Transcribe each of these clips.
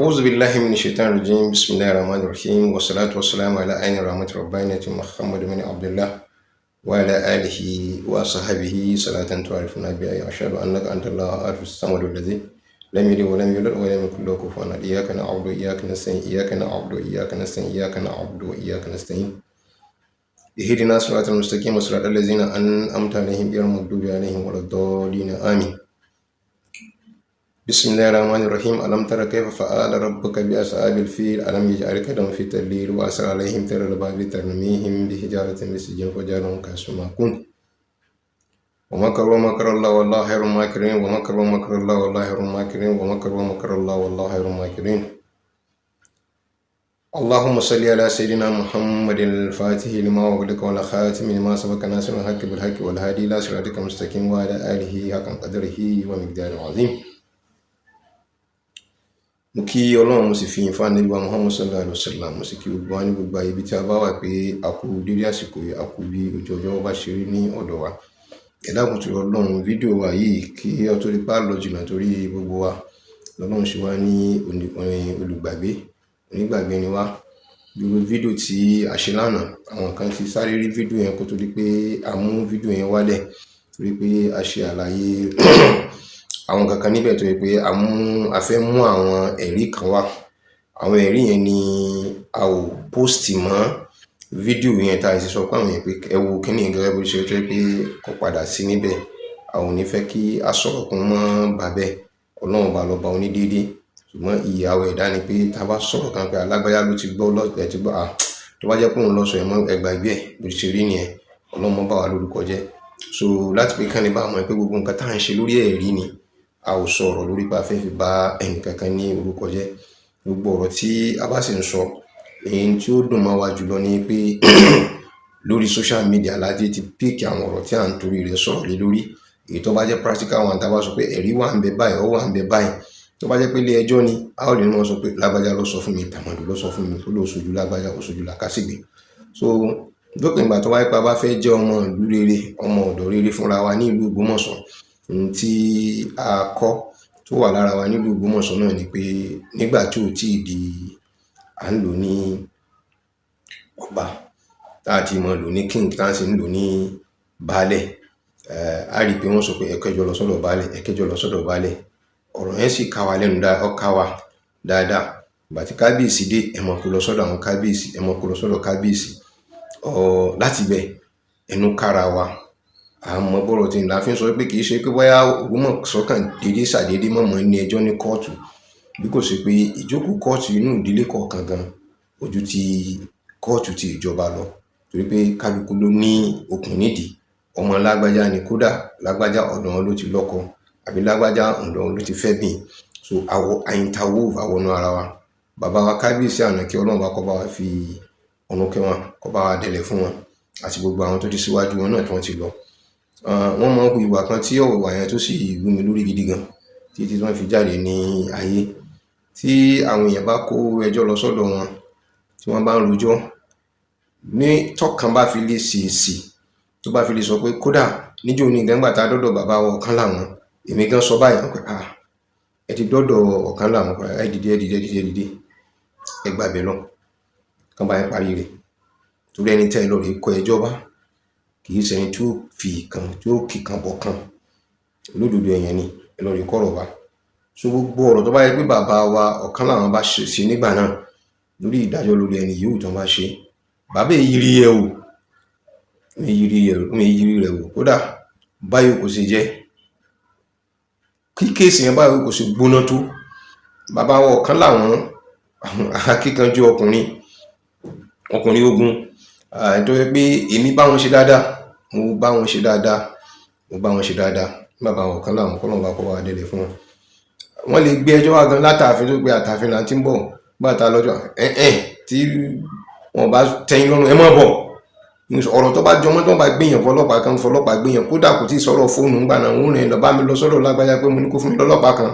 أعوذ بالله من الشيطان الرجيم، بسم الله الرحمن الرحيم، والصلاة والسلام على عين رحمة ربانية محمد بن عبد الله وعلى آله وصحبه صلاة تعرفنا بها. أشهد أنك أنت الله الأحد الصمد الذي لم يلد ولم يولد ولم يكن له كفوا أحد. إياك نعبد وإياك نستعين، إياك نعبد وإياك نستعين، إياك نعبد وإياك نستعين، اهدنا الصراط المستقيم، صراط الذين أنعمت عليهم غير المغضوب عليهم ولا الضالين، آمين. بسم الله الرحمن الرحيم. ألم تر كيف فعل ربك بأصحاب الفيل؟ ألم يجعل كيدهم في تضليل وأرسل عليهم طيرا أبابيل ترميهم بحجارة من سجيل فجعلهم كعصف مأكول. ومكروا ومكر الله والله خير الماكرين. ومكروا ومكر الله والله خير الماكرين. ومكروا ومكر الله والله خير الماكرين. اللهم صل على سيدنا محمد الفاتح لما أغلق والخاتم لما سبق، ناصر الحق بالحق، والهادي إلى صراطك المستقيم، وعلى آله حق قدره ومقداره العظيم. Mo kí Ọlọ́run, mo sì fi ìyìn fún Ànábì wa Muhammad sallallahu alaihi wasallam. Mo sì kí gbogbo wa ní gbogbo àyè ibi tí a bá wà pé a kú dédé àsìkò yìí, a kú bí ojú ọjọ́ bá ṣe rí ní ọ̀dọ̀ wa. Ẹ dákun torí Ọlọ́run, fídíò wa yìí, kí ó tó di pa lọ jìnnà, torí gbogbo wa lọ́lọ́run ṣe wá ní olùgbàgbé, onígbàgbé ni wá. Gbogbo fídíò tí a ṣe lánàá, àwọn kan ti sáré rí fídíò yẹn kó tó di pé a mú fídíò yẹn wálẹ̀, torí pé a ṣe àlàyé àwọn kankan níbẹ̀ tó yẹ pé a fẹ́ mú àwọn ẹ̀rí kan wá. Àwọn ẹ̀rí yẹn ni a ò post mọ́ fídíò yẹn, tá a sì sọ pé àwọn yẹn pé ẹ wo kíní yẹn gẹ́gẹ́ bó ṣe jẹ́ pé kò padà sí níbẹ̀. A ò ní fẹ́ kí a sọ̀rọ̀ kún mọ́ bàbẹ́. Ọlọ́run ọba lọ́ba onídéédé, ṣùgbọ́n ìyàwó ẹ̀dá ni pé tá a bá sọ̀rọ̀ kan pé alágbájá ló ti gbọ́ ẹ ti gbọ́ à, tó bá jẹ́ pé òun lọ sọ ẹ̀ mọ́, ẹ gbàgbé ẹ̀, bó ṣe rí nìyẹn. Ọlọ́run má bà wá lórúkọ jẹ́. So láti pé kán lè bá mọ̀ pé gbogbo nǹkan tá à ń ṣe lórí ẹ̀rí ni, a ò sọ̀rọ̀ lórí pé a fẹ́ fi bá ẹnì kankan ní orúkọ jẹ́. Gbogbo ọ̀rọ̀ tí a bá sì ń sọ, èyí tí ó dùn mọ́ wa jùlọ ni pé lórí social media láti ti pick àwọn ọ̀rọ̀ tí à ń torí rẹ̀ sọ̀rọ̀ lé lórí. Èyí tó bá jẹ́ practical one, tá a bá sọ pé ẹ̀rí wà ń bẹ báyìí, ó wà ń bẹ báyìí. Tó bá jẹ́ pé ilé ẹjọ́ ni, a ó lè ní wọ́n sọ pé lágbájá ló sọ fún mi, tàmọ̀dù ló sọ fún mi, ó lóò sojú lágbájá, ó sojú làkàsìgbè. So lópin ìgbà tó wáyé pé a bá fẹ́ jẹ́ ọmọ ìlú rere, ọmọ ọ̀dọ̀ rere fúnra wa ní ìlú Ògbómọ̀ṣọ́, ohun tí a kọ́ tó wà lára wa nílùú Ògbómọ̀ṣọ́ náà ni pé nígbà tí ò tíì di à ń lò ní ọba, tá a ti mọ̀ lò ní king, tá a sì ń lò ní baálẹ̀, a rí i pé wọ́n sọ pé ẹ kẹ́jọ lọ sọ́dọ̀ baálẹ̀, ẹ kẹ́jọ lọ sọ́dọ̀ baálẹ̀. Ọ̀rọ̀ yẹn sì ká wa lẹ́nu, ó ká wa dáadáa. Ìgbà tí kábíyèsí dé, ẹ mọ̀ kó lọ sọ́dọ̀ àwọn kábíyèsí, ẹ mọ̀ kó lọ sọ́dọ̀ kábíyèsí. Láti bẹ̀ ẹnu kára wa, àmọ́ bọ́rọ̀ tí la fi ń sọ pé kì í ṣe pé bóyá Ògbómọ̀ṣọ́ kàn déédé ṣàdédé mọ̀mọ́ ní ẹjọ́ ní kóòtù, bí kò ṣe pé ìjókòó kóòtù inú ìdílé kọ̀ọ̀kan gan ojú ti kóòtù ti ìjọba lọ, torí pé kálukú ló ní okùn nídìí. Ọmọ lágbájá ni, kódà lágbájá ọ̀dọ̀ wọn ló ti lọ́kọ, àbí lágbájá ọ̀dọ̀ wọn ló ti fẹ́ bìn. So àwọ interwove àwọnú ara wa. Bàbá wa kábíyèsí àná, kí Ọlọ́run bá kó bá wa fi ọ̀run kẹ́ wọn, kó bá wa dẹlẹ̀ fún wọn, àti gbogbo àwọn tó ti síwájú wọn náà tí wọ́n ti lọ. Wọ́n máa ń hu ìwà kan tí ọ̀wọ̀ ìwà yẹn tó sì wú mi lórí gidi gan títí tí wọ́n fi jáde ní ayé. Tí àwọn èèyàn bá kó ẹjọ́ lọ sọ́dọ̀ wọn, tí wọ́n bá ń rojọ́ ní tọ́kan bá fi lè ṣèèṣì, tó bá fi lè sọ pé kódà níjó ní ìgbà tá a dọ́dọ̀ bàbá wa ọ̀kan làwọn, èmi gan sọ báyìí pé, "Ah, ẹ ti dọ́dọ̀ ọ̀kan làwọn, ẹ dìde, ẹ dìde, ẹ dìde, ẹ dìde, ẹ gbàbẹ̀ lọ kán bá yẹn parí rẹ̀," torí ẹni tẹ́ ẹ lọ rèé kọ ẹjọ́ bá kì í ṣẹni tí ó fi ìkan tí ó kì kan bọ̀ kan. Olódodo èèyàn ni ẹ lọ rèé kọ̀rọ̀ bá. So gbogbo ọ̀rọ̀ tó bá yẹ pé bàbá wa ọ̀kan làwọn bá ṣe nígbà náà lórí ìdájọ́ lórí ẹni yòówù tó bá ṣe, bàbá èyí rí ẹ wò, èyí rí rẹ wò, kódà báyìí kò ṣe jẹ́ kí case yẹn báyìí kò ṣe gbóná tó. Bàbá wa ọ̀kan làwọn, akíkanjú ọkùnrin, ọkùnrin ogun, tó yẹ pé èmi bá wọn ṣe dáadáa, mo bá wọn ṣe dáadáa, mo bá wọn ṣe dáadáa. Bàbá wọn kan láwọn, kọ́ lọ́n bá kọ́ wa délé fún wọn. Wọ́n lè gbé ẹjọ́ wá gan látàfin, tó gbé àtàfin là ti ń bọ̀ gbàtà lọ́jọ́ ẹ̀ẹ́n tí wọ́n bá tẹ́yìn lọ́rùn, ẹ má bọ̀. Ọ̀rọ̀ tó bá jọmọ́ tó bá gbìyàn fọlọ́pàá kan, fọlọ́pàá gbìyàn, kódà kò tí ì sọ̀rọ̀ fóònù ńgbà náà, wọ́n rìn lọ bá mi lọ sọ́dọ̀ lágbájá pé mo ní kó fún mi lọ́lọ́pàá kan,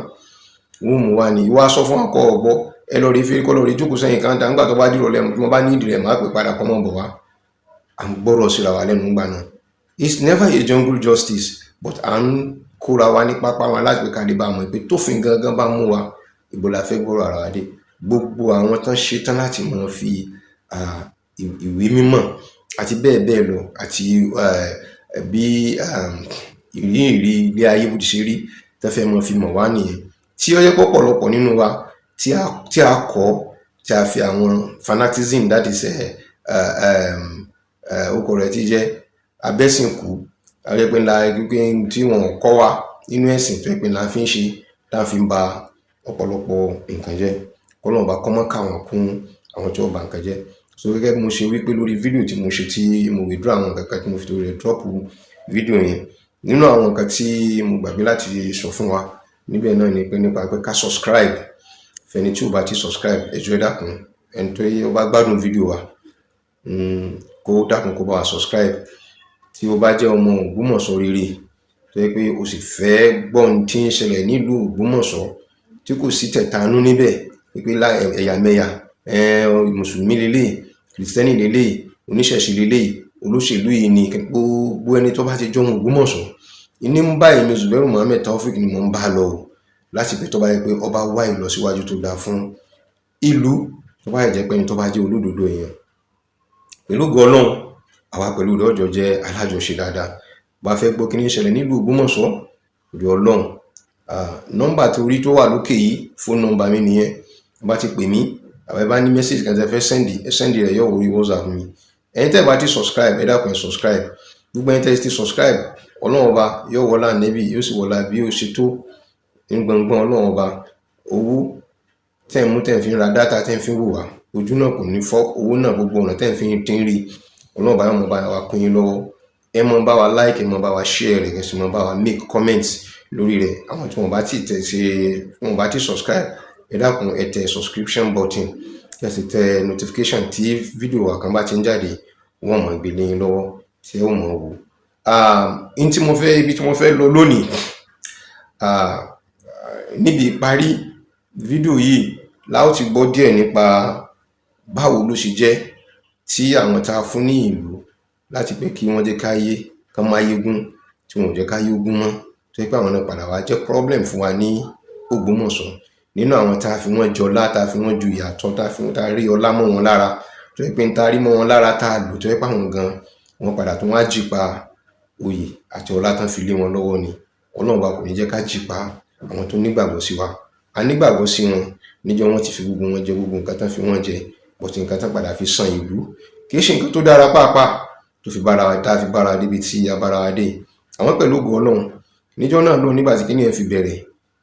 wọ́n mú wa ní ìwà sọ fún akọ ọ̀gbọ́, ẹ lọ rí fèrè kọ́, lọ rí jókòó sẹ́yìn káńtà. Ńgbà tó bá dìrọ̀ lẹ́nu, tí mo bá ní ìdí rẹ̀, máa pè padà kọ́ mọ́ bọ̀ wá. À ń gbọ́rọ̀ síra wa lẹ́nu ńgbà náà. It's never a jungle justice, but à ń kóra wa ní pápá wa láti pé ká lè bá a mọ̀ pé tófin gangan bá mú wa, ìbò la fẹ́ gbọ́rọ̀ ara wa dé. Gbogbo àwọn tán ṣe tán láti máa fi ìwé mímọ̀ àti bẹ́ẹ̀ bẹ́ẹ̀ lọ àti bí ìrírí ilé ayé bó ti ṣe rí tán fẹ́ máa fi mọ̀ wá nìyẹn, tí ó yẹ pọ̀pọ̀lọpọ̀ nínú wa tí a kọ́, tí a fi àwọn fanatism, that is, orúkọ rẹ̀ ti jẹ́ abẹ́sìnkú àwọn pé ńlá pé tí wọn kọ́ wa nínú ẹ̀sìn, tó yẹ pé ńlá fi ń ṣe tá a fi ń ba ọ̀pọ̀lọpọ̀ nǹkan jẹ́. Kọ́lọ́run Ọba kó má kà wọ́n kún àwọn tí ó ba nǹkan jẹ́. So gẹ́gẹ́ bí mo ṣe wí pé lórí fídíò tí mo ṣe, tí mo withdraw àwọn nǹkan kan tí mo fi torí rẹ̀ drop fídíò yẹn, nínú àwọn nǹkan tí mo gbàgbé láti sọ fún wa níbẹ̀ náà ni pé nípa pé ká subscribe. Fẹ́ni tí ò bá ti subscribe, ẹ jọ̀ọ́, ẹ dákun, ẹni tó ó bá gbádùn fídíò wa, kó dákun, kó bá wa subscribe. Tí o bá jẹ́ ọmọ Ògbómọ̀ṣọ́ rere, tó jẹ́ pé o sì fẹ́ gbọ́ ohun tí ń ṣẹlẹ̀ nílùú Ògbómọ̀ṣọ́ tí kò sí tẹ̀tanú níbẹ̀, wípé ẹ̀yàmẹ̀yà, mùsùlùmí leléyìí, kìrìsìtẹ́nì leléyìí, oníṣẹ̀ṣe leléyìí, olóṣèlú yìí ni, gbogbo ẹni tó bá ti jọ́mọ Ògbómọ̀ṣọ́ ìní ń bá èmi Zubairu Muhammed Taofeek ni mò ń bá lọ o, láti pé tó bá yẹ pé ọba wá ìlọsíwájú tó dáa fún ìlú, tó bá yẹ jẹ́ pé ẹni tó bá jẹ́ olódodo èèyàn, pẹ̀lú ògo Ọlọ́run, àwa pẹ̀lú rẹ̀ ọjọ́ jẹ́ alájọṣe dáadáa. Bá fẹ́ gbọ́ kí ní ṣẹlẹ̀ nílùú Ògbómọ̀ṣọ́ pẹ̀lú Ọlọ́run, nọ́mbà tó rí tó wà lókè yìí, fóònù nọ́mbà mi nìyẹn. Bá ti pè mí àbẹ bá ní message kan tẹ́ fẹ́ send, ẹ send rẹ̀, yóò wọrí WhatsApp mi. Ẹ̀yin tẹ́ bá ti subscribe, ẹ dákun, ẹ subscribe. Gbogbo ẹ̀yin tẹ́ ti subscribe, Ọlọ́run Ọba yóò wọlá nẹ́bí, yóò sì wọlá bí ó ṣe tó ní gbọ̀ngbọ̀n. Ọlọ́run Ọba, owó tẹ́ ń mú, tẹ́ ń fi ra data, tẹ́ ń fi wò wá, ojú náà kò ní fọ́. Owó náà, gbogbo ọ̀nà tẹ́ ń fi ti ń rí, Ọlọ́run Ọba yóò mọ̀ bá wa kún yín lọ́wọ́. Ẹ mọ̀ bá wa like, ẹ mọ̀ bá wa share rẹ̀, ẹ sì mọ̀ bá wa make comments lórí rẹ̀. Àwọn tí wọ́n bá ti tẹ̀ ṣe, wọ́n bá ti subscribe, ẹ dákun, ẹ tẹ subscription button, kí ẹ sì tẹ notification. Tí fídíò wa kan bá ti ń jáde, wọ́n mọ̀ gbé lé yín lọ́wọ́ tí ẹ ó mọ̀ wò. N tí mo fẹ́, ibi tí mo fẹ́ lọ lónìí, níbi ìparí fídíò yìí la ó ti gbọ́ díẹ̀ nípa báwo ló ṣe jẹ́ tí àwọn tá a fún ní ìlú láti pé kí wọ́n jẹ́ káyé kán máyégún, tí wọn ò jẹ́ káyé ogún mọ́, tó jẹ́ pé àwọn náà padà wá jẹ́ problem fún wa ní Ògbómọ̀ṣọ́. Nínú àwọn tá a fi wọ́n jọlá, tá a fi wọ́n ju ìyàtọ̀, tá a fi tá a rí ọlá mọ́ wọn lára, tó jẹ́ pé n tá a rí mọ́ wọn lára tá a lò, tó jẹ́ pé àwọn gan wọ́n padà tún wá jìpa oyè àti ọlá tán fi lé wọn lọ́wọ́ ni. Ọlọ́run wa kò ní jẹ́ ká jìpa àwọn tó nígbàgbọ́ sí wa. A nígbàgbọ́ sí wọn níjọ́ wọ́n ti fi gbogbo wọn jẹ gbogbo nǹkan tán fi wọ́n jẹ, but nǹkan tán padà fi san ìlú kì í ṣe nǹkan tó dára pàápàá, tó fi bára wa tá a fi bára débi tí a bára wa dé. Àwọn pẹ̀lú ògo Ọlọ́run, níjọ́ náà lóhùn, nígbà tí kíní yẹn fi bẹ̀rẹ̀,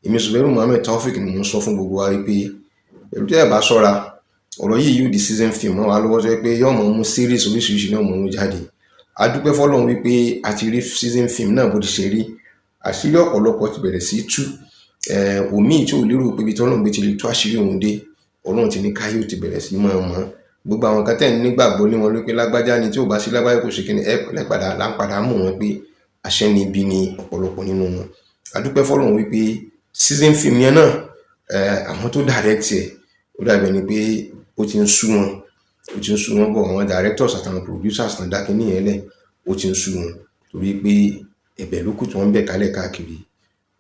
èmi Zubairu Muhammed Taofeek ni mò ń sọ fún gbogbo wa wípé pẹ̀lú tí ẹ bá ṣọ́ra, ọ̀rọ̀ yìí yóò di season film mọ́ wa lọ́wọ́, tó jẹ́ pé yóò mọ̀ mú series oríṣiríṣi náà mọ̀ mú jáde. A dúpẹ́ fọ́lọ́run wípé a ti rí season film náà bó ti ṣe rí. Àṣírí ọ̀pọ̀lọpọ̀ ti bẹ̀rẹ̀ sí tú. Òmíì tí ò lérò pé ibi tí Ọlọ́run gbé ti lè tú àṣírí òun dé, Ọlọ́run ti ní káyé ó ti bẹ̀rẹ̀ sí máa mọ̀ gbogbo àwọn kan tẹ̀ ń nígbàgbọ́ ní wọn wípé lágbájá ni, tí ò bá sí lágbájá kò ṣe kíni, ẹ pẹ̀lẹ́ padà là ń padà mọ̀ wọ́n pé aṣẹ́ni ibi ni ọ̀pọ̀lọpọ̀ nínú wọn. A dúpẹ́ fọ́lọ́run wípé season film yẹn náà, àwọn tó direct ẹ̀, ó dàbí ẹni pé ó ti ń sú wọn, ó ti ń sú wọn bọ̀. Àwọn directors àtàwọn producers náà dá kíní yẹn lẹ̀, ó ti ń sú wọn, torí pé ẹ̀bẹ̀ ló kù tí wọ́n ń bẹ̀ kálẹ̀ káàkiri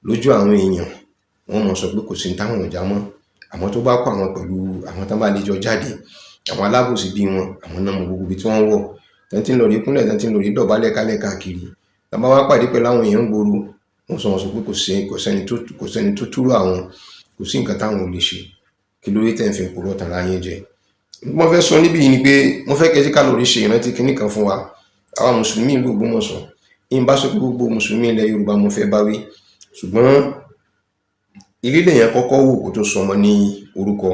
lójú àwọn èèyàn. Wọ́n mọ̀ sọ pé kò sí ní táwọn ò já mọ́, àmọ́ tó bá kó àwọn pẹ̀lú àwọn tán bá lè jọ jáde, àwọn alábòsí bí wọn, àwọn náà mọ gbogbo ibi tí wọ́n wọ̀, tán tí ń lọ rí kúnlẹ̀, tán tí ń lọ rí dọ̀bálẹ̀ kálẹ̀ káàkiri. Tán bá wá pàdé pẹ̀lú àwọn èèyàn gbòòrò, wọ́n sọ, wọ́n sọ pé kò sí, kò sẹ́ni tó túrò àwọn, kò sí nǹkan táwọn ò lè ṣe. Kí ló dé tẹ́ ń fi purọ́ tanra yín jẹ? Mo fẹ́ sọ níbí yìí ni pé mo fẹ́ kẹ́ jẹ́ ká lọ rí ṣe ìrántí kinní kan fún wa, àwa mùsùlùmí ìlú Ògbómọ̀ṣọ́. Yín bá sọ pé gbogbo mùsùlùmí ilẹ̀ Yorùbá mo fẹ́ bá wí, ṣùgbọ́n ilé lèèyàn kọ́kọ́ wò kó tó sọmọ ní orúkọ.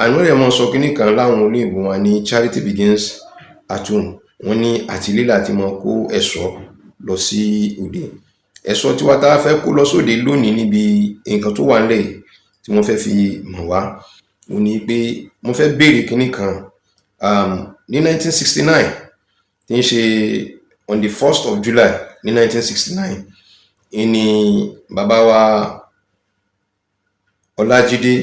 Àná rẹ̀ mọ́ sọ kinní kan láwọn olóyìnbó wa ní "Charity begins at home." Wọ́n ní àtìlé láti máa kó ẹ̀ṣọ́ lọ sí òde. Ẹ̀ṣọ́ tiwa tá a fẹ́ kó lọ sóde lónìí níbi nǹkan tó wà nílẹ̀ yìí tí wọ́n fẹ́ fi mọ̀ wá, ó ní pé mo fẹ́ béèrè kinní kan. Ní 1969, tí ń ṣe on the 1st of July ní 1969, ìní bàbá wa Ọlájídé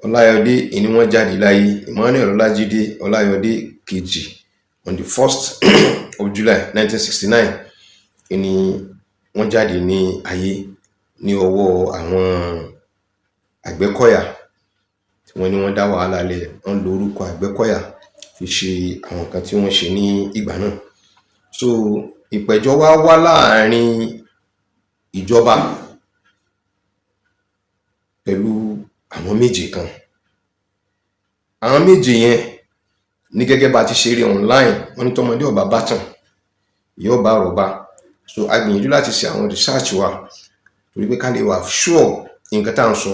Ọláyọdé ìní wọ́n jáde láyé. Emmanuel Ọlájídé Ọláyọdé kejì, on the 1st of July 1969 ìní wọ́n jáde ní ayé ní ọwọ́ àwọn Àgbẹ́kọ̀yà, tí wọ́n ní wọ́n dá wàhálà lẹ̀, wọ́n lo orúkọ Àgbẹ́kọ̀yà fi ṣe àwọn nǹkan tí wọ́n ṣe ní ìgbà náà. So ìpẹ̀jọ́ wá wá láàrin ìjọba pẹ̀lú àwọn méje kan. Àwọn méje yẹn ní gẹ́gẹ́ bá a ti ṣe rí online, wọ́n ní tọmọdé ò bá bá tàn, yóò bá àrọ́bá. So a gbìyànjú láti ṣe àwọn research wa torí pé ká lè wà sure nǹkan tá à ń sọ.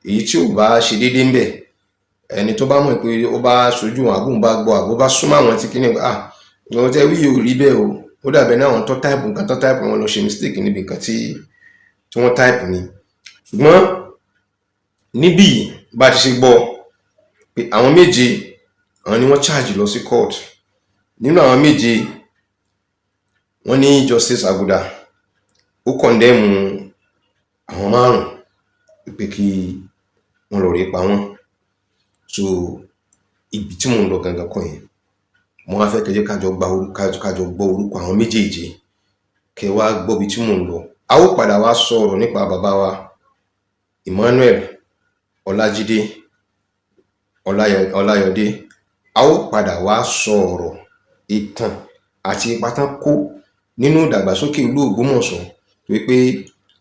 Èyí tí ò bá ṣe déédéé ń bẹ̀, ẹni tó bá mọ̀ pé ó bá ṣojú wọn, àbóun bá gbọ́, àbó bá súnmọ́ àwọn tí kíní, ah, ìwọ̀n tẹ́ wí yìí ò rí bẹ́ẹ̀ o, ó dàbẹ̀ ní àwọn tó type nǹkan tó type, wọn lọ ṣe mistake níbi nǹkan tí wọ́n type ni. Ṣùgbọ́n níbí yìí, bá a ti ṣe gbọ́ pé àwọn méje, àwọn ni wọ́n charge lọ sí court. Nínú àwọn méje, wọ́n ní Justice Aguda ó condemn àwọn márùn pé kí wọ́n lọ rí pa wọ́n. So ibi tí mò ń lọ gangan kọ́ yẹn. Mo wá fẹ́ kẹ́ jẹ́ ká jọ gba orúkọ, ká jọ gbọ́ orúkọ àwọn méjèèje, kẹ́ wá gbọ́ ibi tí mò ń lọ. A ó padà wá sọ̀rọ̀ nípa bàbá wa Emmanuel Ọlájídé Ọláyọdé. A ó padà wá sọ̀rọ̀ ìtàn àti ipa tán kó nínú ìdàgbàsókè ìlú Ògbómọ̀ṣọ́, torí pé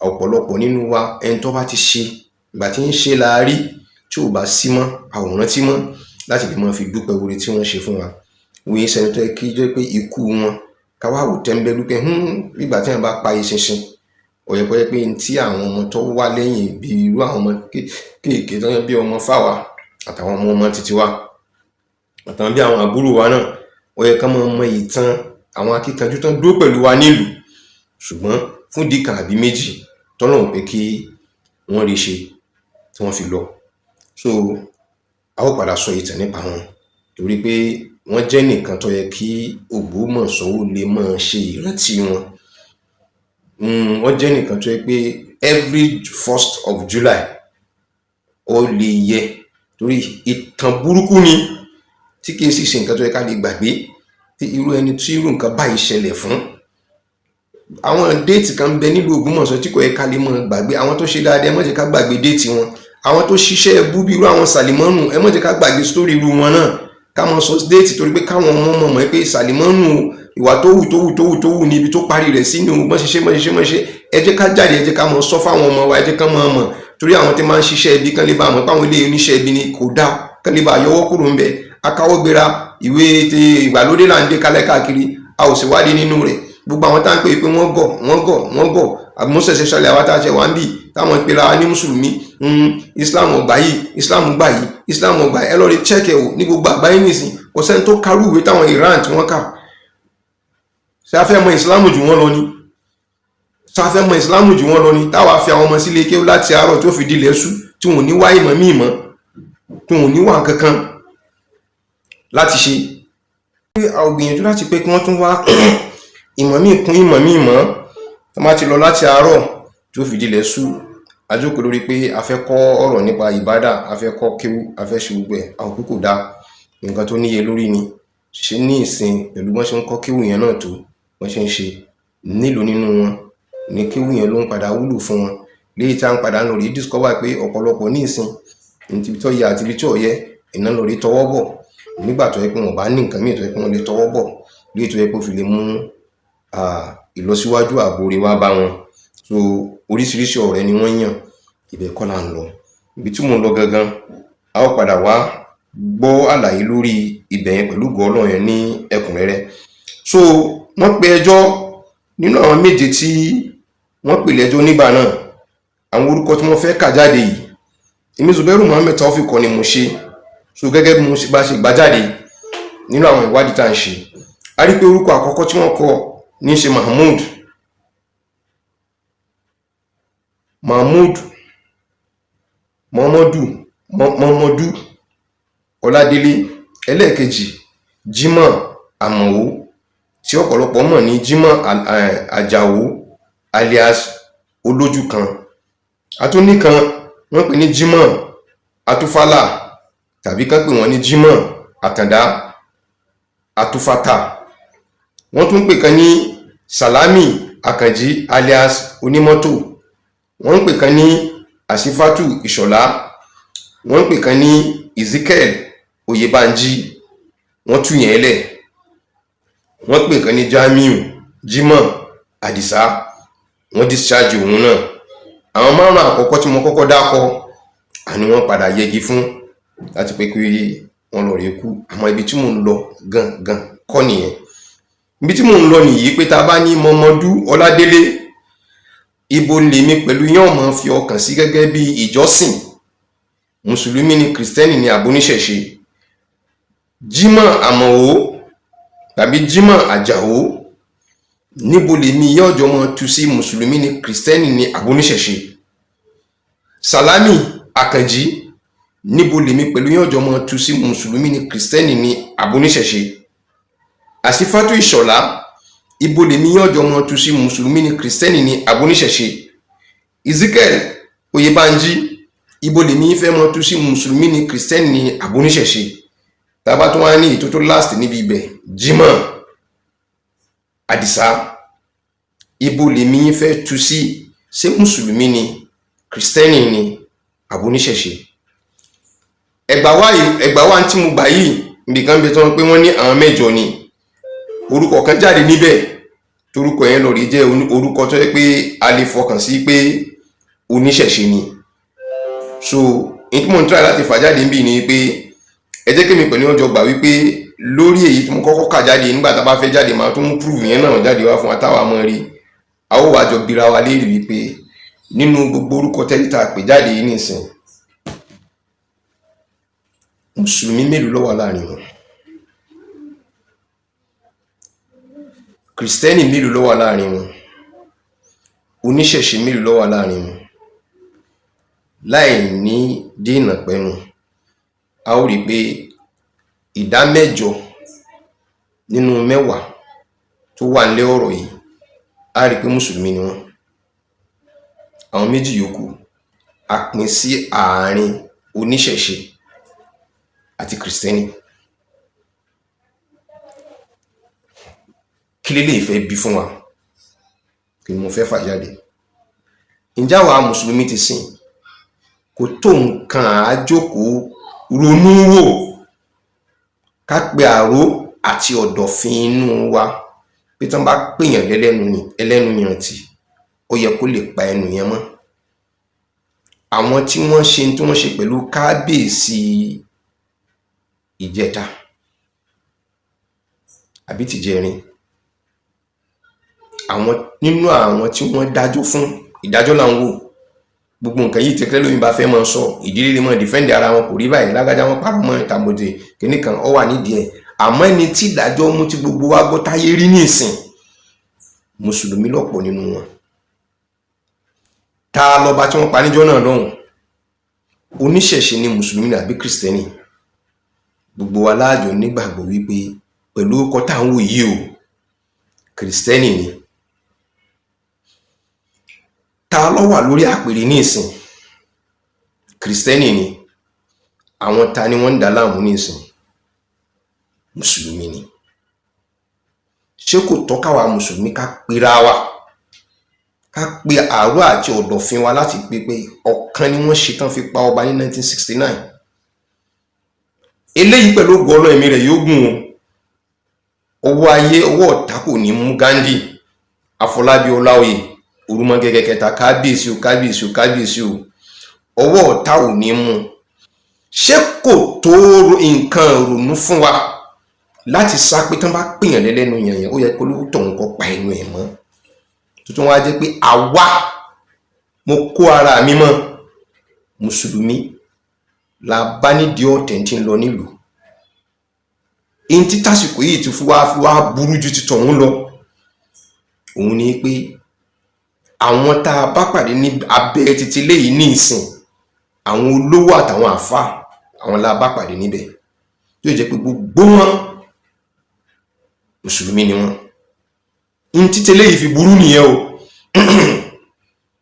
ọ̀pọ̀lọpọ̀ nínú wa, ẹni tó bá ti ṣe ìgbà tí ń ṣe la rí, tí ò bá sí mọ́, a ò rántí mọ́ láti lè máa fi dúpẹ́ oore tí wọ́n ṣe fún wa. Wọ́n yé sẹni tó yẹ kí jẹ́ pé ikú wọn ká wá wò tẹ́ńbẹ́lú pé nígbà tí wọ́n bá pa eṣinṣin, ó yẹ kó jẹ́ pé tí àwọn ọmọ tó wá lẹ́yìn, bí irú àwọn ọmọ kéékèèké tó yẹ bí ọmọ fáwa àtàwọn ọmọ ọmọ títí wa àtàwọn bí àwọn àbúrò wa náà, ó yẹ ká máa mọ ìtàn àwọn akíkanjú tán dúró pẹ̀lú wa nílùú, ṣùgbọ́n fún ìdí kan àbí méjì tọ́lọ́run pé kí wọ́n rí ṣe tí wọ́n fi lọ. So a ó padà sọ ìtàn nípa wọn torí pé wọ́n jẹ́ nìkan tó yẹ kí Ògbómọ̀ṣọ́ ó lè máa ṣe ìrántí wọn. Wọ́n jẹ́ nìkan tó yẹ pé every 1st of July ó lè yẹ, torí ìtàn burúkú ni tí kìí sì ṣe nǹkan tó yẹ ká lè gbàgbé, tí irú ẹni tí irú nǹkan báyìí ṣẹlẹ̀ fún. Àwọn date kan ń bẹ nílùú Ògbómọ̀ṣọ́ tí kò yẹ ká lè máa gbàgbé. Àwọn tó ṣe dáadáa, ẹ má jẹ́ ká gbàgbé date wọn. Àwọn tó ṣiṣẹ́ ẹbú bí irú àwọn Sàlìmọ́nù, ẹ má jẹ́ ká gbàgbé story irú wọn náà, ká mọ sọ date, torí pé káwọn ọmọ mọ̀ mọ̀ pé Sàlìmọ́nù, ìwà tó wù tó wù tó wù tó wù ní ibi tó parí rẹ̀ sínú bọ́n ṣe ṣe bọ́n ṣe ṣe bọ́n ṣe. Ẹ jẹ́ ká jáde, ẹ jẹ́ ká mọ sọ fáwọn ọmọ wa, ẹ jẹ́ ká mọ̀ mọ̀, torí àwọn tí máa ń ṣiṣẹ́ ibi kán lè bá mọ̀ pé àwọn ilé oníṣẹ́ ibi ni kò dáa, kán lè bá yọwọ́ kúrò ńbẹ̀. Akáwọ́ gbéra ìwé ti ìgbàlódé là ń dé kalẹ̀ káàkiri, a ò sì wádìí nínú rẹ̀. Gbogbo àwọn tá à ń pè pé wọ́n gọ̀, wọ́n gọ̀, wọ́n gọ̀, àmúṣẹ̀ṣẹ̀ ṣẹlẹ̀, àwa tá a ṣe wà ń bì táwọn ìpera ní mùsùlùmí, Islam ọgbà yìí, Islam gbà yìí, Islam ọgbà yìí, ẹ lọ rí check ẹ̀ wò ní gbogbo àgbáyé nìsín, kò sẹ́ni tó karú ìwé táwọn Iran tí wọ́n kà. Ṣé a fẹ́ mọ Islam jù wọ́n lọ ni? Ṣé a fẹ́ mọ Islam jù wọ́n lọ ni? Táwa fi àwọn ọmọ sílé kéwú láti àárọ̀ tó fi dilẹ̀ ṣú, tí wọn ò ní wá ìmọ̀ míì mọ́, tí wọn ò ní wà kankan láti ṣe. A ò gbìyànjú láti pé kí wọ́n tún wá ìmọ̀ míì kún ìmọ̀ míì mọ́. Tó má ti lọ láti àárọ̀ tí ó fi dilẹ̀ ṣú, a jókòó lórí pé a fẹ́ kọ́ ọ̀rọ̀ nípa ìbádà, a fẹ́ kọ́ kéwú, a fẹ́ ṣe gbogbo ẹ̀, a ò pé kò dáa, nǹkan tó níye lórí ni. Ṣe ní ìsìn pẹ̀lú bọ́n ṣe ń kọ́ kéwú yẹn náà tó bọ́n ṣe ń ṣe nílùú nínú wọn ní kéwú yẹn ló ń padà wúlò fún wọn, léyìí tí a ń padà ń lọ rí discover pé ọ̀pọ̀lọpọ̀ ní ìsìn níbi tó yẹ àti ibi tí ò yẹ iná lọ rí tọwọ́ bọ̀, nígbà tó yẹ pé wọn bá ní nǹkan míì tó yẹ pé wọ́n lè tọwọ́ bọ̀, léyìí tó yẹ pé ó fi lè mú ìlọsíwájú àbórí wá bá wọn. So oríṣiríṣi ọ̀rẹ́ ni wọ́n yàn. Ibẹ̀ kọ́ là ń lọ. Ibi tí mò ń lọ gangan, a ó padà wá gbọ́ àlàyé lórí ibẹ̀ yẹn pẹ̀lú ògo Ọlọ́run yẹn ní ẹ̀kúnrẹ́rẹ́. So wọ́n pe ẹjọ́ nínú àwọn méje tí wọ́n pè lẹ́jọ́ nígbà náà. Àwọn orúkọ tí wọ́n fẹ́ kà jáde yìí, èmi Zubairu Muhammed Taofeek kọ́ ni mo ṣe. So gẹ́gẹ́ bí mo bá ṣe gbà jáde nínú àwọn ìwádìí tá à ń ṣe, a rí pé orúkọ àkọ́kọ́ tí wọ́n kọ ní ṣe Mahmood Muhammadu Muhammadu Ọládélé. Ẹlẹ́ẹ̀kejì, Jimoh Àmọ̀wó, tí ọ̀pọ̀lọpọ̀ mọ̀ ní Jimoh Àjàó alias Olójú kan. Atúnìkan wọ́n pè ní Jimoh Atúfálà, tàbí kán pè wọ́n ní Jimoh Àtàndá Atúfátà. Wọ́n tún pè kan ní Salami Àkànjí alias Onímọ́tò. Wọ́n ń pè kan ní Àṣífátù Ìṣọ̀lá, wọ́n ń pè kan ní Ezekiel Oyèbánjí, wọ́n tú yẹn lẹ̀. Wọ́n pè kan ní Jamiu Jimoh Adisa, wọ́n discharge òun náà. Àwọn márùn àkọ́kọ́ tí mo kọ́kọ́ dákọ àní wọ́n padà yẹgi fún láti pé kí wọ́n lọ rí kú. Àmọ́ ibi tí mò ń lọ gangan kọ́ nìyẹn. Ibi tí mò ń lọ nìyí pé tá a bá ní Mọmọdú Ọládélé, ibo lèmi pẹ̀lú yín ọmọ fi ọkàn sí gẹ́gẹ́ bí ìjọsìn? Mùsùlùmí ni, kìrìsìtẹ́nì ni, àbóníṣẹ̀ṣe? Jimoh Àmọ̀ó tàbí Jimoh Àjàó, níbo lèmi yóò jọ mọ tu sí? Mùsùlùmí ni, kìrìsìtẹ́nì ni, àbóníṣẹ̀ṣe? Sàlámì Àkànjí, níbo lèmi pẹ̀lú yóò jọ mọ tu sí? Mùsùlùmí ni, kìrìsìtẹ́nì ni, àbóníṣẹ̀ṣe? Àṣífátù Ìṣọ̀lá, ibo lèmi yóò jọ mọ tu sí? Mùsùlùmí ni, kìrìsìtẹ́nì ni, àbóníṣẹ̀ṣe? Ezekiel Oyèbánjí, ibo lèmi fẹ́ mọ tu sí? Mùsùlùmí ni, kìrìsìtẹ́nì ni, àbóníṣẹ̀ṣe? Tá a bá tún wá ní ètò tó last níbi ibẹ̀, Jimoh Àdìsá, ibo lèmi fẹ́ tu sí? Ṣé mùsùlùmí ni, kìrìsìtẹ́nì ni, àbóníṣẹ̀ṣe? Ẹgbà wá yìí, ẹgbà wá tí mo gbà yìí, nbìkan bẹ tí wọ́n pé wọ́n ní àwọn mẹ́jọ ni. Orúkọ kan jáde níbẹ̀, torúkọ yẹn lọ rí jẹ́ orúkọ tó yẹ pé a lè fọkàn sí pé oníṣẹ̀ṣe ni. So n tí mò ń try láti fà jáde níbí ni pé ẹ jẹ́ kémi pẹ̀lú ọjọ́ gbà wípé lórí èyí tí mo kọ́kọ́ kà jáde, nígbà tá a bá fẹ́ jáde, màá tún mú proof yẹn náà jáde wá fún wa táwa mọ̀ rí. A ó wá jọ bira wa léèrè wípé nínú gbogbo orúkọ tẹ́lí tá a pè jáde yìí nìsín, mùsùlùmí mélòó ló wà láàrin wọn? Kìrìsìtẹ́nì mélòó ló wà láàrin wọn? Oníṣẹ̀ṣe mélòó ló wà láàrin wọn? Láì ní dènà pẹ́nu, a ó rí i pé ìdá mẹ́jọ nínú mẹ́wàá tó wà nílé ọ̀rọ̀ yìí, a rí i pé mùsùlùmí ni wọ́n. Àwọn méjì yòókù a pín sí àárín oníṣẹ̀ṣe àti kìrìsìtẹ́nì. Kí leléyìí fẹ́ bí fún wa? Kí ni mo fẹ́ fà jáde? Ǹjẹ́ àwa mùsùlùmí ti sìn kò tó nǹkan àájókòó ronú wò ká pe àró àti ọ̀dọ̀fin inú wa pé tí wọ́n bá pèèyàn ẹlẹ́nu yàntì, ó yẹ kó lè pa ẹnu yẹn mọ́? Àwọn tí wọ́n ṣe tí wọ́n ṣe pẹ̀lú kábíyèsí ìjẹta àbí tìjẹrin, àwọn nínú àwọn tí wọ́n dájọ́ fún, ìdájọ́ là ń wò. Gbogbo nǹkan yìí tẹ́tẹ́ lómi bá fẹ́ máa sọ, ìdílé lè máa dìfẹ́ǹdì ara wọn, kò rí báyìí, lágbájá wọn parọ́ mọ́ ìtàmọ̀dé kìnnì kan, ó wà nídìí ẹ̀. Àmọ́ ẹni tí ìdájọ́ mú tí gbogbo wa gbọ́ táyé rí nísìn, mùsùlùmí lọ́pọ̀ nínú wọn. Ta lọba tí wọ́n pa níjọ́ náà lọ́hùn? Oníṣẹ̀ṣe ni, mùsùlùmí ni, àbí kìrìsìtẹ́nì? Gbogbo wa láàjọ nígbàgbọ́ wípé pẹ̀lú orúkọ tá à ń wò yìí o, kìrìsìtẹ́nì ni. Ta ló wà lórí àpèrè ní ìsìn? Kìrìsìtẹ́nì ni. Àwọn ta ni wọ́n ń dà láàmú ní ìsìn? Mùsùlùmí ni. Ṣé kò tọ́ káwa mùsùlùmí ká pera wa, ká pe àárọ̀ àti ọ̀dọ̀fin wa láti pé pé ọ̀kan ni wọ́n ṣe tán fi pa ọba ní 1969? Eléyìí pẹ̀lú ògo Ọlọ́run, ẹ̀mí rẹ̀ yóò gùn o. Ọwọ́ ayé, ọwọ́ ọ̀tá kò ní mú Ghandi Àfọlábí Ọláoyè Òrùmọgẹgẹ kẹta, kábíyèsí o, kábíyèsí o, kábíyèsí o, ọwọ́ ọ̀tá ò ní mú. Ṣé kò tó nǹkan ìrònú fún wa láti sá pé tán bá pèèyàn lẹ́lẹ́nu yànyàn, ó yẹ kó ló tọ̀hún kó pa ẹnu ẹ̀ mọ́? Tuntun wá jẹ́ pé àwa, mo kó ara mi mọ́ mùsùlùmí la bá nídìí ọ̀tẹ̀ tí ń lọ nílùú. Ihun tí tásìkò yìí ti fi wá burú ju ti tọ̀hún lọ, òun ni pé àwọn tá a bá pàdé ní abẹ́ títí léyìí ní ìsìn, àwọn olówó àtàwọn àáfàá, àwọn la bá pàdé níbẹ̀, tó jẹ́ pé gbogbo wọn mùsùlùmí ni wọn. Ihun títí léyìí fi burú nìyẹn o.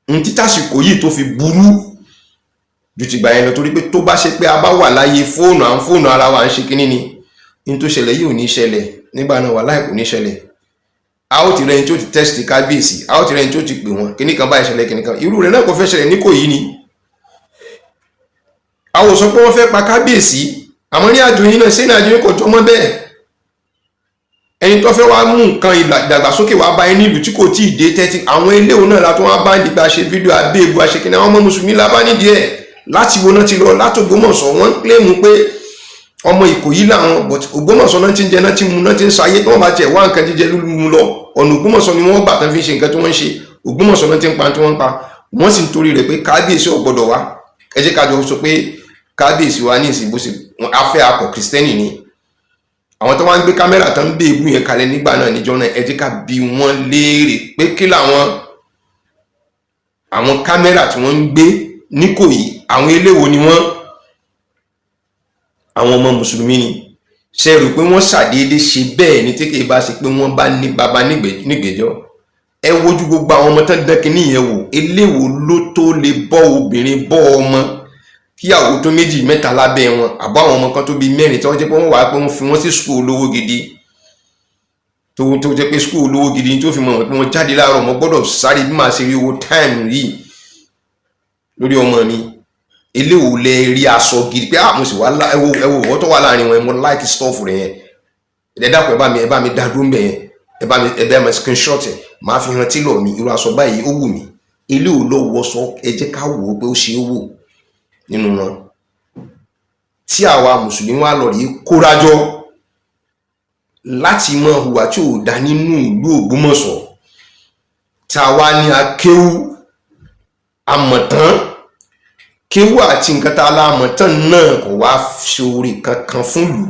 Ihun tí tásìkò yìí tó fi burú ju tìgbà yẹn lọ, torí pé tó bá ṣe pé a bá wà láyé fóònù, à ń fóònù ara wa, à ń ṣe kínní ni, ní tó ṣẹlẹ̀ yìí ò ní ṣẹlẹ̀ nígbà náà, wàláhì kò ní ṣẹlẹ̀. A ó ti rẹni tí ó ti tẹ́sítì kábíyèsí, a ó ti rẹni tí ó ti pè wọ́n, kíní kan báyìí ṣẹlẹ̀, kíní kan irú rẹ̀ náà kò fẹ́ ṣẹlẹ̀ ní Ìkòyí ni. Àwọn ò sọ pé wọ́n fẹ́ pa kábíyèsí. Àmọ́ ní àjò yín náà, ṣé ní àjò yín kò jọmọ́ bẹ́ẹ̀? Ẹni tó fẹ́ wá mú nǹkan ìdàgbàsókè wá bá yín nílùú tí kò tíì dé tẹ́tí, àwọn eléwo náà la tó wá bá nígbà ṣe fídíò abéègbò àṣekínní. Àwọn ọmọ mùsùlùmí la bá nídìí ẹ̀. Láti wo náà ti lọ látÒgbómọ̀ṣọ́? Wọ́n ń claim pé ọmọ Ìkòyí làwọn, but Ògbómọ̀ṣọ́ náà ti ń jẹ, náà ti mu, náà ti ń sayé. Tí wọ́n bá tiẹ̀ wá nǹkan jíjẹ lúlu mu lọ, ọ̀nà Ògbómọ̀ṣọ́ ni wọ́n gbà tán fi ṣe nǹkan tí wọ́n ń ṣe. Ògbómọ̀ṣọ́ náà ti ń pa tí wọ́n ń pa. Wọ́n sì ń torí rẹ̀ pé kábíyèsí ò gbọ́dọ̀ wá. Ẹ jẹ́ ká jọ sọ pé kábíyèsí wa ní ìsìn bó ṣe afẹ́ akọ̀ Kristẹni ni. Àwọn tó wá ń gbé kámẹ́rà tó ń gbé ebú yẹn kalẹ̀ nígbà náà, níjọ́ náà, ẹ jẹ́ ká bi wọ́n léèrè pé kí làwọn àwọn kámẹ́rà tí wọ́n ń gbé n'Íkòyí, àwọn eléwo ni wọ́n? Àwọn ọmọ mùsùlùmí ni. Ṣe rò pé wọ́n ṣàdédé ṣe bẹ́ẹ̀ ni, tí kìí bá ṣe pé wọ́n bá ní baba nígbẹ́jọ́? Ẹ wojú gbogbo àwọn ọmọ tán dán kínní yẹn wò. Eléwo ló tó lè bọ́ obìnrin, bọ́ ọmọ, kíyàwó tó méjì mẹ́ta lábẹ́ wọn, àbọ̀ àwọn ọmọ kan tó bíi mẹ́rin, tí wọ́n jẹ́ pé wọ́n wà pé wọ́n fi wọ́n sí school olówó gidi, tó jẹ́ pé school olówó gidi tó fi mọ̀ pé wọ́n jáde láàárọ̀, mo gbọ́dọ̀ sáré bí màá ṣe rí owó time yìí lórí ọmọ mi. Eléwo lẹ rí aṣọ gidi pé, ah, mo sì wá, ẹ wo, ẹ wo ọwọ́ tó wà láàrin wọn, mo like stuff rẹ yẹn. Ẹ dákun, ẹ bá mi dá dúró ń bẹ̀ yẹn, ẹ bá mi screenshot ẹ, màá fi hàn tílọ̀ mi, irú aṣọ báyìí ó wù mí. Eléwo ló wọṣọ? Ẹ jẹ́ ká wò ó pé ó ṣe é wò nínú wọn tí àwa mùsùlùmí wa lọ rí kórajọ láti mọ hùwà tí ò dá nínú ìlú Ògbómọ̀ṣọ́, tí a wá ní akéwú àmọ̀tán kéwú àti nǹkan tá a la àmọ̀tán náà kò wá ṣoore kankan fún ìlú.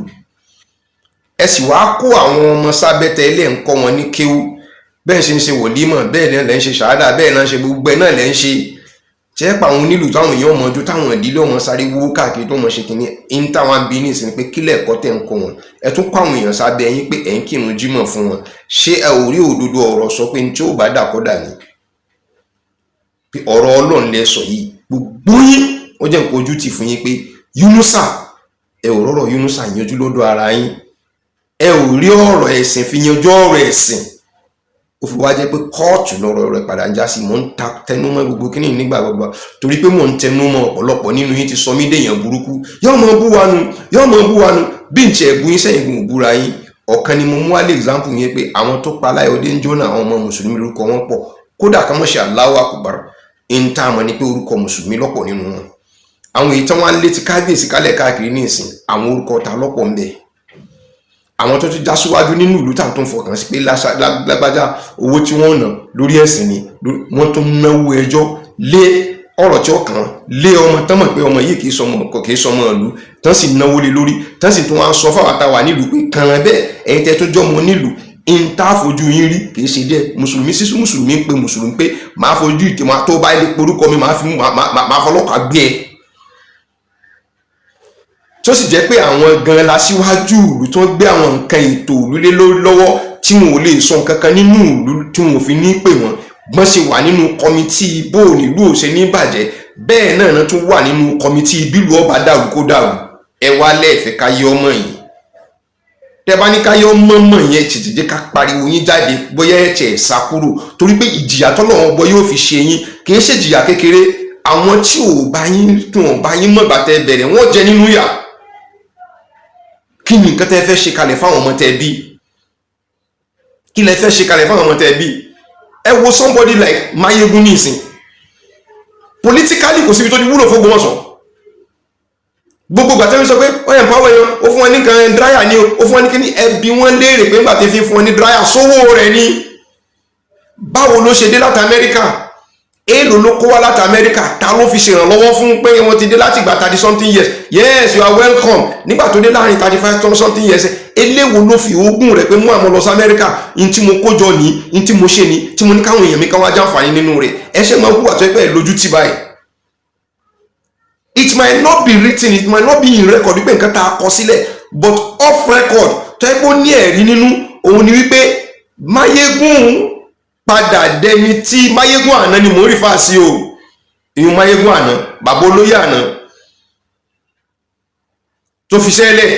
Ẹ sì wá kó àwọn ọmọ sábẹ́tẹ̀ ilé ń kọ́ wọn ní kéwú. Bẹ́ẹ̀ ṣe ń ṣe wòlímọ̀, bẹ́ẹ̀ náà lẹ́ ń ṣe ṣàádà, bẹ́ẹ̀ náà ṣe gbogbo ẹ̀ náà lẹ́ ń ṣe jẹ́ pa àwọn onílù táwọn èèyàn mọ̀ ojú, táwọn ìdílé ọmọ sáré wó káàkiri tó mọ̀ ṣe kínní ń táwọn bí ní ìsìn pé kílẹ̀ ẹ̀kọ́ tẹ̀ ń kọ́ wọn. Ẹ tún kọ́ àwọn èèyàn sábẹ́ yín pé ẹ̀ ń kírun jímọ̀ fún wọn. Ṣé ẹ ò rí òdodo ọ̀rọ̀ sọ pé ní tí ó bá dà kọ́ dà ní pé ọ̀rọ̀ Ọlọ́run lẹ sọ yìí? Gbogbo yín, ó jẹ́ nǹkan ojú ti fún yín pé Yunusa, ẹ ò rọ́rọ̀ Yunusa yanjú lọ́dọ̀ ara yín. Ẹ ò rí ọ̀rọ̀ ẹ̀sìn fi yanjú ọ̀rọ̀ ẹ̀sìn. Ó fi wá jẹ́ pé kóòtù lọ́rọ̀ rẹ̀ padà ń já sí. Mò ń ta tẹnumọ́ gbogbo kíní nígbà gbogbo, torí pé mò ń tẹnumọ́. Ọ̀pọ̀lọpọ̀ nínú yín ti sọ mí dèèyàn burúkú. Yóò mọ bú wa nu, yóò mọ bú wa nu. Bí n tiẹ̀ bú yín sẹ́yìn gùn búra yín. Ọ̀kan ni mo mú wálé, example yẹn, pé àwọn tó pa Aláyọ̀dé ń jóná, àwọn ọmọ mùsùlùmí lórúkọ wọn pọ̀. Kódà kan mọ̀ ṣe Allahu Akbar, ń tá a mọ̀ ní pé orúkọ mùsùlùmí lọ́pọ̀ nínú wọn. Àwọn èyí tí wọ́n á lé ti kábíyèsí kálẹ̀ káàkiri ní ìsìn, àwọn orúkọ ta lọ́pọ̀ ń bẹ? Àwọn tó ti já síwájú nínú ìlú tá à ń tún fọkàn sí pé lágbájá, owó tí wọ́n ná lórí ẹ̀sìn ni wọ́n tún náwó. Ẹjọ́ lé ọ̀rọ̀ tí ó kàn án lé ọmọ tán mọ̀ pé ọmọ yìí kì í sọmọ, kì í sọmọ ìlú tán, sì náwó lé lórí tán, sì tún wá ń sọ fáwọn àtàwà nílùú pé kàrán bẹ́ẹ̀. Ẹ̀yin tẹ́ tó jọmọ nílùú ń tá fojú yín rí, kì í ṣe díẹ̀. Mùsùlùmí sísú, mùsùlùmí ń pe mùsùlùmí pé màá fojú ìtì máa tó bá ilé porúkọ mi, màá fi máa fọlọ́pàá gbé ẹ, tó sì jẹ́ pé àwọn gan la síwájú ìlú tó ń gbé àwọn nǹkan ètò ìlú lé lórí lọ́wọ́, tí wọn ò lè sọ nǹkan kan nínú ìlú tí wọn ò fi ní pè wọ́n. Gbọ́n ṣe wà nínú committee bó nílùú ò ṣe ní bàjẹ́, bẹ́ẹ̀ náà náà tún wà nínú committee bílùú ọba dàrú kó dàrú. Ẹ wá lẹ́ẹ̀fẹ́ ká yọ ọmọ yìí. Tẹ bá ní ká yọ mọ́mọ́ yẹn, tètè jẹ́ ká pariwo yín jáde, bóyá ẹ̀ tẹ̀ sá kúrò, torí pé ìjìyà tọ́lọ́run bọ yóò fi ṣe yín kì í ṣèjìyà kékeré. Àwọn tí ò bá yín, tí wọn bá yín mọ̀gbà tẹ bẹ̀rẹ̀, wọ́n jẹ nínú yà. Kí ni nǹkan tẹ́ fẹ́ ṣe kalẹ̀ fáwọn ọmọ tẹ́ bí? Kí lẹ fẹ́ ṣe kalẹ̀ fáwọn ọmọ tẹ́ bí? Ẹ wo somebody like Mayegun nísìn, politically kò síbi tó ti wúlò fún Ògbómọ̀ṣọ́. Gbogbo gbàtẹ́ sọ pé ó yẹn empower yẹn, ó fún wọn ní kan dryer ni, ó fún wọn ní kíní. Ẹbí wọn léèrè pé nígbà tí fi fún wọn ní dryer, sówó rẹ̀ ni? Báwo ló ṣe dé láti Amẹ́ríkà? Èèlò ló kó wá láti Amẹ́ríkà? Ta ló fi ṣèrànlọ́wọ́ fún pé wọ́n ti dé láti ìgbà 30 something years? Yes, you are welcome. Nígbà tó dé láàrin 35 something years, eléwo ló fi ogún rẹ̀ pé mú àwọn lọ sí Amẹ́ríkà, n tí mo kó jọ ní, n tí mo ṣe ní, tí mo ní káwọn èèyàn mi káwọn ajá àǹfààní nínú rẹ̀? Ẹ ṣe máa hùwà tó ẹ pẹ́ lójú tì báyìí. It might not be written, it might not be in record wípé nǹkan tá a kọ sílẹ̀, but off record tó ẹ pé ó ní ẹ̀rí nínú òun ni wípé Máyégún padà dẹni tí Máyégún àná ni mò ń rí fà sí o. Ìyún Máyégún àná, bàbá olóyè àná tó fi sẹ́lẹ̀,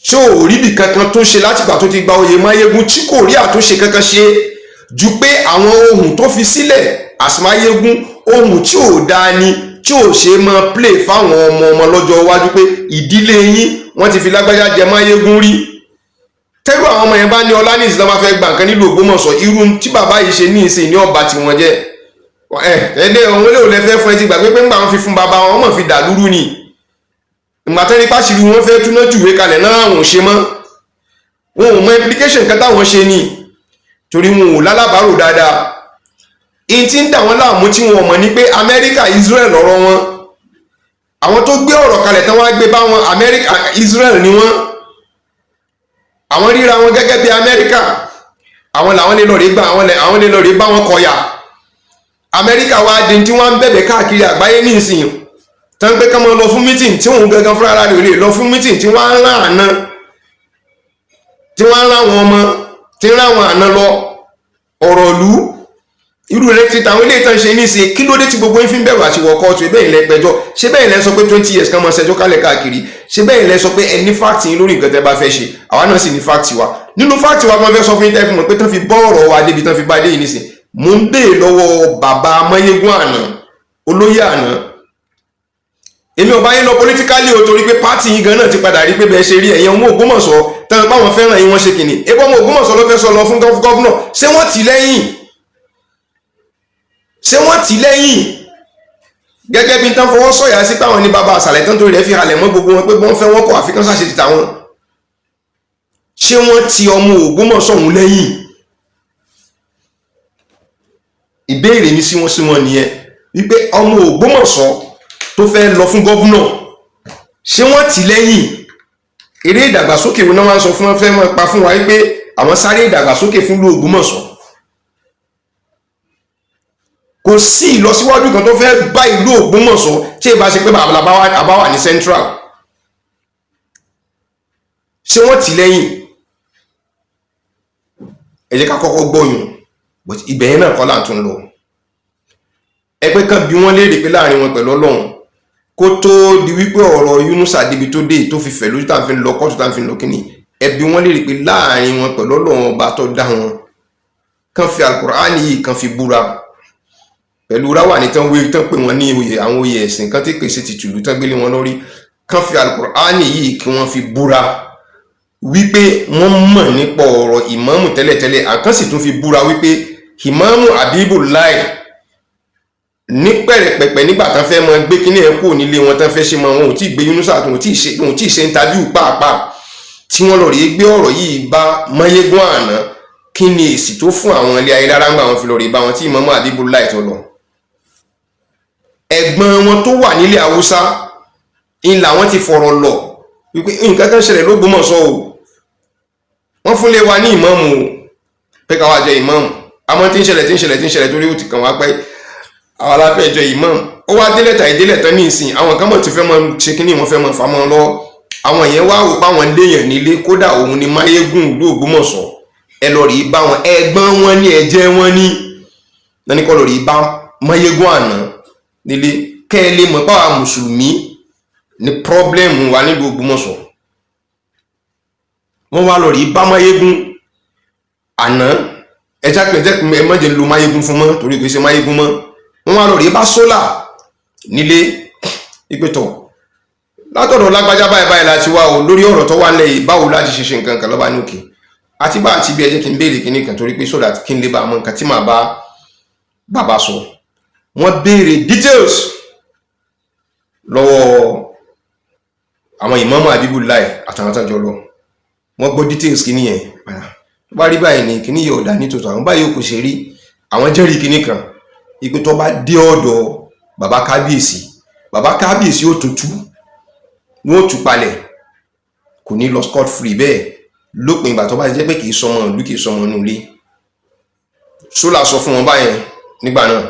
tí ò rí ibì kankan tó ṣe látìgbà tó ti gba oyè Máyégún, tí kò rí àtúnṣe kankan ṣe ju pé àwọn ohun tó fi sílẹ̀ as Máyégún, ohun tí ò dáa ni. Tí ò ṣe máa play fáwọn ọmọ ọmọ lọ́jọ́ iwájú pé ìdílé yín, wọ́n ti fi lágbájá jẹ máyégún rí. Tẹ́rù àwọn ọmọ yẹn bá ní ọlá ní ìsìn, tó bá fẹ́ gba nǹkan nílùú Ògbómọ̀ṣọ́, irú tí bàbá yìí ṣe ní ìsìn ní ọba tí wọ́n jẹ́ ẹ ẹdẹ òun lè lè fẹ́ fún ẹ. Ti gbàgbé pé ńgbà wọn fi fún bàbá wọn, mọ̀ fi dà lúrú ni. Ìgbà tẹ́ni pàṣírí wọn fẹ́ túná jùwé kalẹ̀ náà, àwọn ò ṣe mọ́. Wọn ò mọ implication kan táwọn ṣe ni, torí wọn ò lálábàárò dáadáa. In tí ń dà wọ́n láàmú tí wọn mọ̀ ní pé Amẹ́ríkà, Israel lọ́rọ̀ wọn. Àwọn tó gbé ọ̀rọ̀ kalẹ̀ tán wá gbé bá wọn, Amẹ́ríkà, Israel ni wọ́n. Àwọn ríra wọn gẹ́gẹ́ bí Amẹ́ríkà. Àwọn làwọn lè lọ rí gbà, àwọn lè lọ rí bá wọn kọyà. Amẹ́ríkà wá di tí wọ́n ń bẹ̀bẹ̀ káàkiri àgbáyé ní ìsìn tán pé ká máa lọ fún meeting, tí òun gangan fúnra rẹ̀ ò lè lọ fún meeting, tí wọ́n ń rán àna, tí wọ́n ń rán àwọn ọmọ, tí ń rán àwọn àna lọ. Ọ̀rọ̀ ìlú irú rẹ̀ ti tàwọn ilé ìtàn ṣe ní ìsìn. Kí ló dé tí gbogbo yín fi ń bẹ̀rù àti wọ kóòtù? Bẹ́ẹ̀ ilẹ̀ pẹjọ́ ṣé? Bẹ́ẹ̀ ilẹ̀ sọ pé 20 years kan máa ṣẹjọ́ kálẹ̀ káàkiri ṣé? Bẹ́ẹ̀ ilẹ̀ sọ pé ẹ ní fact yín lórí nǹkan tẹ́ bá fẹ́ ṣe. Àwa náà sì ní fact wa. Nínú fact wa, máa fẹ́ sọ fún yín tẹ́ fi mọ̀ pé tán fi bọ́ ọ̀rọ̀ wa débi tán fi bá dé yìí nísìn. Mò ń béè lọ́wọ́ bàbá Máyégún àná, olóyè àná. Èmi ò bá yín lọ politically o, torí pé party yín gan náà ti padà rí pé bẹ́ẹ̀ ṣe rí. Ẹ̀yin ọmọ Ògbómọ̀ṣọ́ tán báwọn fẹ́ràn yín, wọ́n ṣe kìnnì ebí ọmọ Ògbómọ̀ṣọ́ ló fẹ́ sọ lọ fún governor. Ṣé wọ́n tì lẹ́yìn? Ṣé wọ́n tì lẹ́yìn gẹ́gẹ́ bí tán fọwọ́ sọ̀yà sí táwọn ní bàbá àṣàlẹ̀ tán, torí rẹ̀ fi halẹ̀ mọ́ gbogbo wọn pé wọ́n fẹ́ wọ́n kọ̀, àfikún ṣàṣe ti tàwọn? Ṣé wọ́n ti ọmọ Ògbómọ̀ṣọ́ òun lẹ́yìn? Ìbéèrè mi sí wọn nìyẹn, wípé ọmọ Ògbómọ̀ṣọ́ tó fẹ́ lọ fún governor, ṣé wọ́n tì lẹ́yìn? Eré ìdàgbàsókè wo náà wọ́n sọ fún wọn fẹ́ máa pa fún wa wípé àwọn sáré ìdàgbàsókè fún ìlú Ògbómọ̀ṣọ́? Kò sí ìlọsíwájú kan tó fẹ́ bá ìlú Ògbómọ̀ṣọ́ tí ì bá ṣe pé bàbá àbá wà ní central. Ṣé wọ́n tì lẹ́yìn? Ẹ jẹ́ ká kọ́kọ́ gbọ́yùn, but ibẹ̀ yẹn náà kọ́ là ń tún lọ. Ẹgbẹ́ kan bí wọ́n léèrè pé láàrin wọn pẹ̀lú Ọlọ́run, kó tó di wípé ọ̀rọ̀ Yunusa débi tó dé, tó fi fẹ̀ lójú, tá à ń fi lọ kóòtù, tá à ń fi lọ kíní, ẹ bi wọ́n léèrè pé láàrin wọn pẹ̀lú Ọlọ́run ọba tó dá wọn, kàn fi Alukur'ani yìí kan fi búra pẹ̀lú ráwà ní tán wé tán pè wọ́n ní oyè, àwọn oyè ẹ̀sìn kan tí kèsì ti tùlù tán gbélé wọn lórí, kàn fi Alukur'ani yìí kí wọ́n fi búra wípé wọ́n mọ̀ nípa ọ̀rọ̀ ìmáàmù tẹ́lẹ̀tẹ́lẹ̀. Àkàn sì tún fi búra wípé ìmáàmù Abibulai ní pẹ̀rẹ̀pẹ̀pẹ̀, nígbà tán fẹ́ mọ gbé kíní ẹ̀ kúrò nílé wọn, tán fẹ́ ṣe mọ, wọn ò tí ì gbé Yunusa, wọn ò tí ì ṣe interview pàápàá, tí wọ́n lọ rí gbé ọ̀rọ̀ yìí bá Máyégún àná, kí ni èsì tó fún àwọn ilé ayé rárá ńgbà wọn fi lọ rí bá wọn tí ìmáàmù Abibulai tó lọ? Ẹ̀gbọ́n wọn tó wà nílẹ̀ Haúsá ń làwọn ti fọ̀rọ̀ lọ wípé nǹkan kan ṣẹlẹ̀ l'Ógbómọ̀ṣọ́ o, wọ́n fúnlé wa ní ìmáàmù o, pé ká wá jẹ ìmáàmù. Àmọ́ tí ń ṣẹlẹ̀, tí ń ṣẹlẹ̀, tí ń ṣẹlẹ̀, torí ó ti kàn wá pẹ́, àwọn aláfẹ́ jẹ ìmáàmù. Ó wá délẹ̀ tàì délẹ̀ tán ní ìsìn, àwọn kan mọ̀ tí fẹ́ mọ ṣe kínní, wọ́n fẹ́ mọ fà mọ́ lọ́wọ́. Àwọn yẹn wá wò páwọn léèyàn nílé, kódà òun ni Máyégún ìlú Ògbómọ̀ṣọ́. Ẹ lọ rí bá wọn, ẹ̀gbọ́n wọn ní ẹ̀jẹ̀ wọn ní lẹ́ni kọ́ lọ rí bá Máyégún àná nílé, kẹ́ ẹ lè mọ̀ báwa mùsùlùmí ní problem wa nílùú Ògbómọ̀ṣọ́. Wọ́n wá lọ rí bá Máyégún àná. Ẹjá pé ẹjẹ́ ẹ má jẹ́ lo Máyégún fún mọ́, torí kò ṣe Máyégún mọ́. Wọ́n wá lọ rí bá sólà nílé ìpètọ̀ látọ̀dọ̀ lágbájá báyìí báyìí láti wá o, lórí ọ̀rọ̀ tó wà nílẹ̀ yìí, báwo láti ṣe ṣe nǹkan kan lọ́ba ní òkè àti bá àti bí. Ẹ jẹ́ kí n béèrè kíní kan, torí pé so that kí n lè bá mọ nǹkan tí màá bá bàbá sọ. Wọ́n béèrè details lọ́wọ́ àwọn ìmáàmù Abibulai àtàwọn àtàjọ lọ. Wọ́n gbọ́ details kíní yẹn padà. Tó bá rí báyìí ní kíní yóò dá nítòtò, àwọn báyìí kò ṣe rí. Àwọn jẹ́rìí kíní kan ìpè tó bá dé ọ̀dọ̀ bàbá kábíyèsí, bàbá kábíyèsí ó tutù, wọ́n ó tú palẹ̀, kò ní lọ scot free bẹ́ẹ̀, lópin ìgbà tó bá jẹ́ pé kì í sọmọ ìlú, kì í sọmọ inú ilé. Sólà sọ fún wọn báyẹn nígbà náà,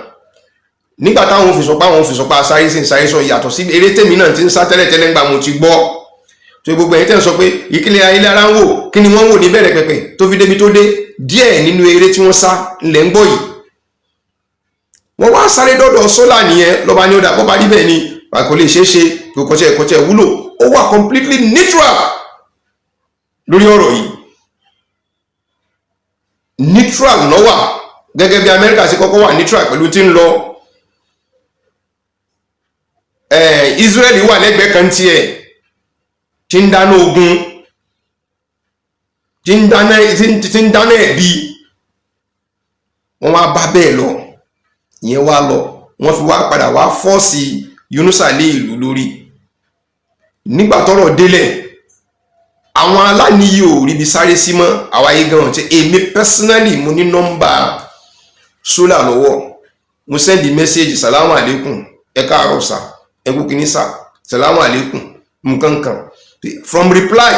nígbà táwọn ò fi sọ pé àwọn ò fi sọ pé asáré sí ń sáré sọ, yàtọ̀ sí eré tèmi náà ti ń sá tẹ́lẹ̀tẹ́lẹ̀ ńgbà mo ti gbọ́ tó. Gbogbo ẹ̀yin tẹ́ ń sọ pé ìkílẹ̀ ayé ara ń wò, kí ni wọ́n ń wò ní bẹ̀rẹ̀ pẹ̀pẹ̀ tó fi débi tó dé? Díẹ̀ nínú eré tí wọ́n sá ńlẹ̀ ń gbọ́ yìí. Wọ́n wá sáré dọ́dọ̀ sólà nìyẹn lọ́ba ní ó dà bọ́ bá rí bẹ́ẹ̀ ni, kò lè ṣeé ṣe, kò kọjá ẹ̀kọ́jẹ́ wúlò. Ó wà completely neutral lórí ọ̀rọ̀ yìí. Neutral ló wà, gẹ́gẹ́ bí Amẹ́ríkà ṣe kọ́kọ́ wà neutral pẹ̀lú tí ń lọ. Israeli wà lẹ́gbẹ̀ẹ́ kan tiẹ̀ tí ń dáná ogun, tí ń dáná ẹ̀bi. Wọ́n wá bá bẹ́ẹ̀ lọ, ìyẹn wá lọ, wọ́n fi wá padà wá force Yunusa lé ìlú lórí. Nígbà tọ́rọ̀ délẹ̀, àwọn aláníyí ò ríbi sáré sí mọ́. Àwa yìí gan ti, èmi personally, mo ní nọ́mbà sólà lọ́wọ́. Mo send message: "Salamu alaikum, ẹ káàárọ̀ sà, ẹ kú kíní sà, salamu alaikum," nǹkan kan. From reply,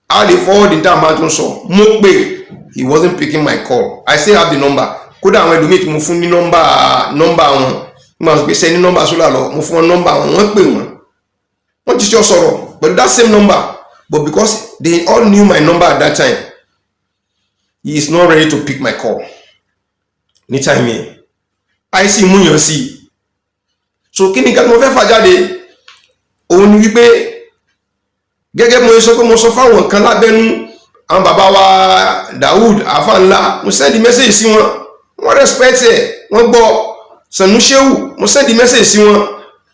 a lè forward ní táwọn bá tún sọ. Mo pè, he wasn't picking my call. I still have the number. Kódà àwọn ẹlòmíì tí mo fún ní nọ́mbà wọn, nígbà wọn pè sẹ́ ní nọ́mbà sólà lọ, mo fún wọn nọ́mbà wọn, wọ́n pè wọ́n, wọ́n ti jọ sọ̀rọ̀ pẹ̀lú that same number. But because they all knew my number at that time, he is not ready to pick my call ní time yẹn. Àìsí múyàn sí i. So kí ni nǹkan tí mo fẹ́ fà jáde? Òun ni wípé, gẹ́gẹ́ bí mo sọ pé mo sọ fáwọn kan lábẹ́nú, àwọn bàbá wa Daoud afa ńlá, mo send message sí wọn, wọ́n respect ẹ̀, wọ́n gbọ́. Sanu Shehu, mo send message sí wọn,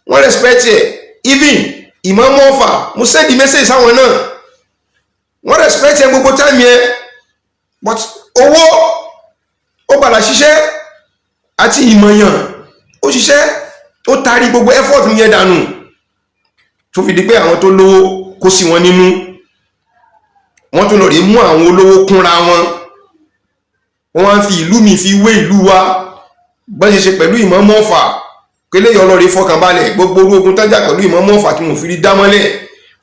wọ́n respect ẹ̀. Even Ìmáàmù Ọ̀fà, mo send message sáwọn náà, wọ́n respect ẹ̀ gbogbo time yẹn. But owó ó padà ṣiṣẹ́ àti ìmọ̀yàn, ó ṣiṣẹ́, ó tarí gbogbo effort yẹn dànù, tó fi di pé àwọn tó lówó kó sí wọn nínú, wọ́n tún lọ rí mú àwọn olówó kúnra wọn, wọ́n wá ń fi ìlú mi fi wé ìlú wa. Bọ́n ṣe ṣe pẹ̀lú Ìmáàmù Ọ̀fà kélé yọ lọ rí fọkànbalẹ̀. Gbogbo orú ogun tájà pẹ̀lú Ìmáàmù Ọ̀fà tí mo fi rí dámọ́lẹ̀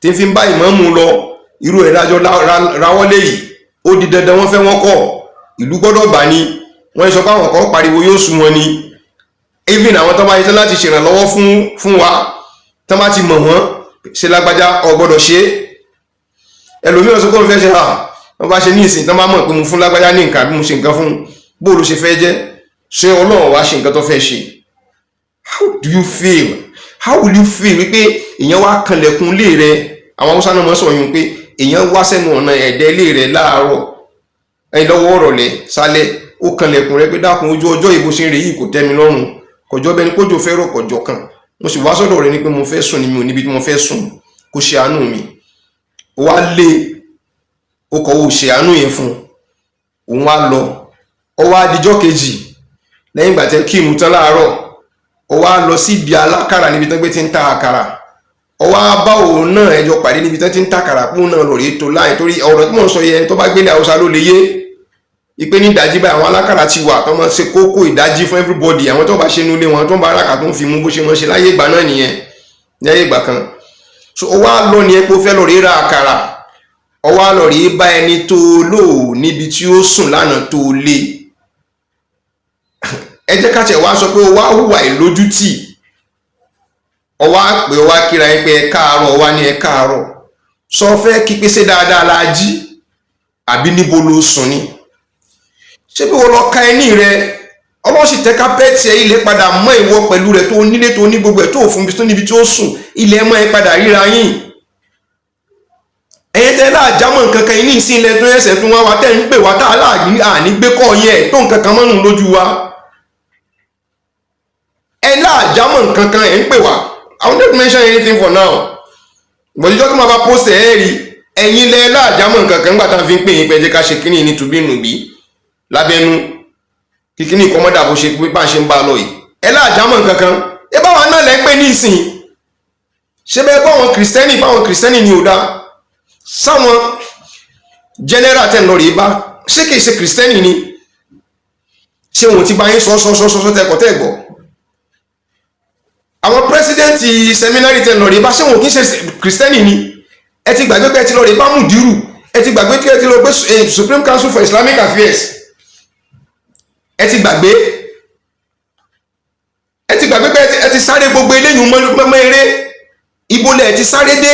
tí ń fi ń bá ìmáàmù lọ, irú ẹ̀ lájọ rawọ́lé yìí. Ó di dandan, wọ́n fẹ́, wọ́n kọ̀, ìlú gbọ́dọ̀ gbà ní. Wọ́n sọ pé àwọn kan pariwo yóò sú wọn ni. Even àwọn tó bá yẹ láti ṣèrànlọ́wọ́ fún wa, tó bá ti mọ̀ wọ́n ṣe, lágbájá ò gbọ́dọ̀ ṣe é. Ẹlòmíràn sọ pé òun fẹ́ ṣe hà, wọ́n bá ṣe ní ìsìn tó bá mọ̀ pé mo fún lágbájá ní nǹkan àbí mo ṣe nǹkan fún, bó ló ṣe fẹ́ jẹ́? Ṣé Ọlọ́run wá ṣe nǹkan tó fẹ́ ṣe? How do you feel? How will you feel wípé èèyàn wá kanlẹ̀kùn ilé rẹ? Àwọn Haúsá náà mọ̀ sọ yún pé èèyàn wá sẹ́nu ọ̀nà ẹ̀dẹ́ ilé rẹ láàárọ̀, ẹ̀yìn lọ́wọ́ ọ̀rọ̀lẹ́ sálẹ̀, ó kanlẹ̀kùn rẹ pé, "Dákun, ojú ọjọ́ ìbò ṣe ń rè yìí kò tẹ́ mi lọ́rùn, kọjọ́ bẹni kójò fẹ́ rọ̀, kọjọ́ kan. Mo sì wá sọ́dọ̀ rẹ ní pé mo fẹ́ sùn ní, mi ò níbi tí mo fẹ́ sùn, kó ṣe àánú mi." Ó wá lé, ó kọ̀, ó ṣe àánú yẹn fún òun, wá lọ. Ó wá dijọ́ kejì, lẹ́yìn ìgbà tẹ́ kí ìmú tán láàárọ̀, ó wá lọ síbi alákàrà níbi tán gbé ti ń ta àkàrà. Ó wá bá òun náà, ẹjọ́ pàdé níbi tán ti ń ta àkàrà, kún náà lórí ètò láì torí ọ̀rọ̀ tí mò ń sọ yẹn, tó bá gbélé Haúsá ló lè yé ìpè ní ìdájí báyìí. Àwọn alákàrà ti wà tó máa ṣe kókó ìdájí fún everybody, àwọn tó bá ṣe nulẹ̀ wọn, tó ń bá alákà tó ń fi mú bó ṣe máa ṣe láyé ìgbà náà nìyẹn, ní ayé ìgbà kan. So ó wá lọ ní epo, fẹ́ lọ rí ra àkàrà, ó wá lọ rí bá ẹni tó lò níbi tí ó sùn lánàá tó lé. Ẹ jẹ́ ká tiẹ̀ wá sọ pé ó wá hùwà ìlójútì. Ó wá pé, ó wá kíra ẹ pé ẹ káàárọ̀, ó wá ní ẹ káàárọ̀. Sọ fẹ́ kí pèsè dáadáa la jí, àbí níbo ló sùn ni? Ṣé bí wọ́n lọ ka ẹní rẹ, Ọlọ́run sì tẹ́ carpet ẹ, ilẹ̀ padà mọ́ ìwọ pẹ̀lú rẹ̀ tó nílé, tó ní gbogbo ẹ̀, tó fún mi tó níbi tí ó sùn, ilẹ̀ mọ́ ẹ padà ríra yín. Ẹ̀yin tẹ́ láàjámọ̀ nǹkan kan ní ìsìn ilẹ̀ tó ẹsẹ̀ tún wá wa, tẹ́ ń pè wá tá àní gbé kọ́ yẹn tó nǹkan kan mọ́nù lójú wa. Ẹ láàjámọ̀ nǹkan kan, ẹ̀ ń pè wá. I will not mention anything for now, but ìjọ́ tó máa bá post ẹ̀ rí, ẹ̀yin lẹ láàjámọ̀ nǹkan kan nígbà tá a fi ń pè yín pé ẹ jẹ́ ká ṣe kíní ní tùbínùbí lábẹ́nú, kíkíní kọ́mọ́dà bó ṣe pé bá a ṣe ń bá a lọ yìí. Ẹ láàjámọ̀ nǹkan kan, ẹ bá wa náà lẹ́ ń pè ní ìsìn. Ṣé bẹ́ẹ̀ báwọn Kìrìsìtẹ́nì, báwọn Kìrìsìtẹ́nì ni ò dáa sáwọn general tẹ̀ ń lọ rèé bá? Ṣé kìí ṣe Kìrìsìtẹ́nì ni? Ṣé wọn ti bá yín sọ sọ sọ sọ tẹkọ̀ tẹ́ gbọ́? Àwọn president seminary tẹ̀ ń lọ rèé bá, ṣé wọn kì í ṣe Kìrìsìtẹ́nì ni? Ẹ ti gbàgbé pé ẹ ti lọ rèé bá mùdírù, ẹ ti gbàgbé pé ẹ ti lọ gbé Supreme Council for Islamic Affairs. Ẹ ti gbàgbé, ẹ ti gbàgbé pé ẹ ti sáré gbogbo eléyìí mọ́ eré. Ibo lẹ̀ ti sáré dé?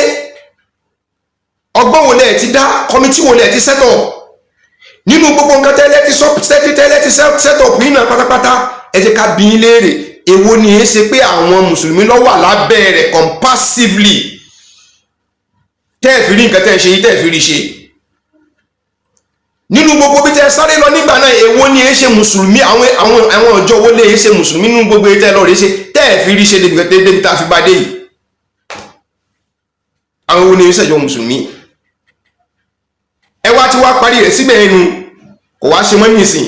Ọgbọ́n wo lẹ̀ ti dá? Committee wo lẹ̀ ti set up? Nínú gbogbo nǹkan tẹ́lẹ̀ ti sọ tẹ́lẹ̀ ti set up yìí náà pátápátá, ẹ jẹ́ ká bi yín léèrè: èwo ni ẹ ṣe pé àwọn mùsùlùmí ló wà lábẹ́ rẹ̀ compulsively, tẹ́ ẹ̀ fi rí nǹkan tẹ́ ẹ ṣe yìí, tẹ́ ẹ̀ fi rí ṣe? Nínú gbogbo bí tẹ́ ẹ sáré lọ nígbà náà, èwo ni ẹ ṣe mùsùlùmí? Àwọn ọjọ́ wo lè ṣe mùsùlùmí nínú gbogbo tẹ́ ẹ lọ rí ṣe, tẹ́ ẹ fi rí ṣe débi tá a fi bá dé yìí? Àwọn wo ni ìṣèjọ mùsùlùmí? Ẹ wá ti wá parí rẹ̀ síbẹ̀, ẹnu kò wá ṣe mọ́ nísìn.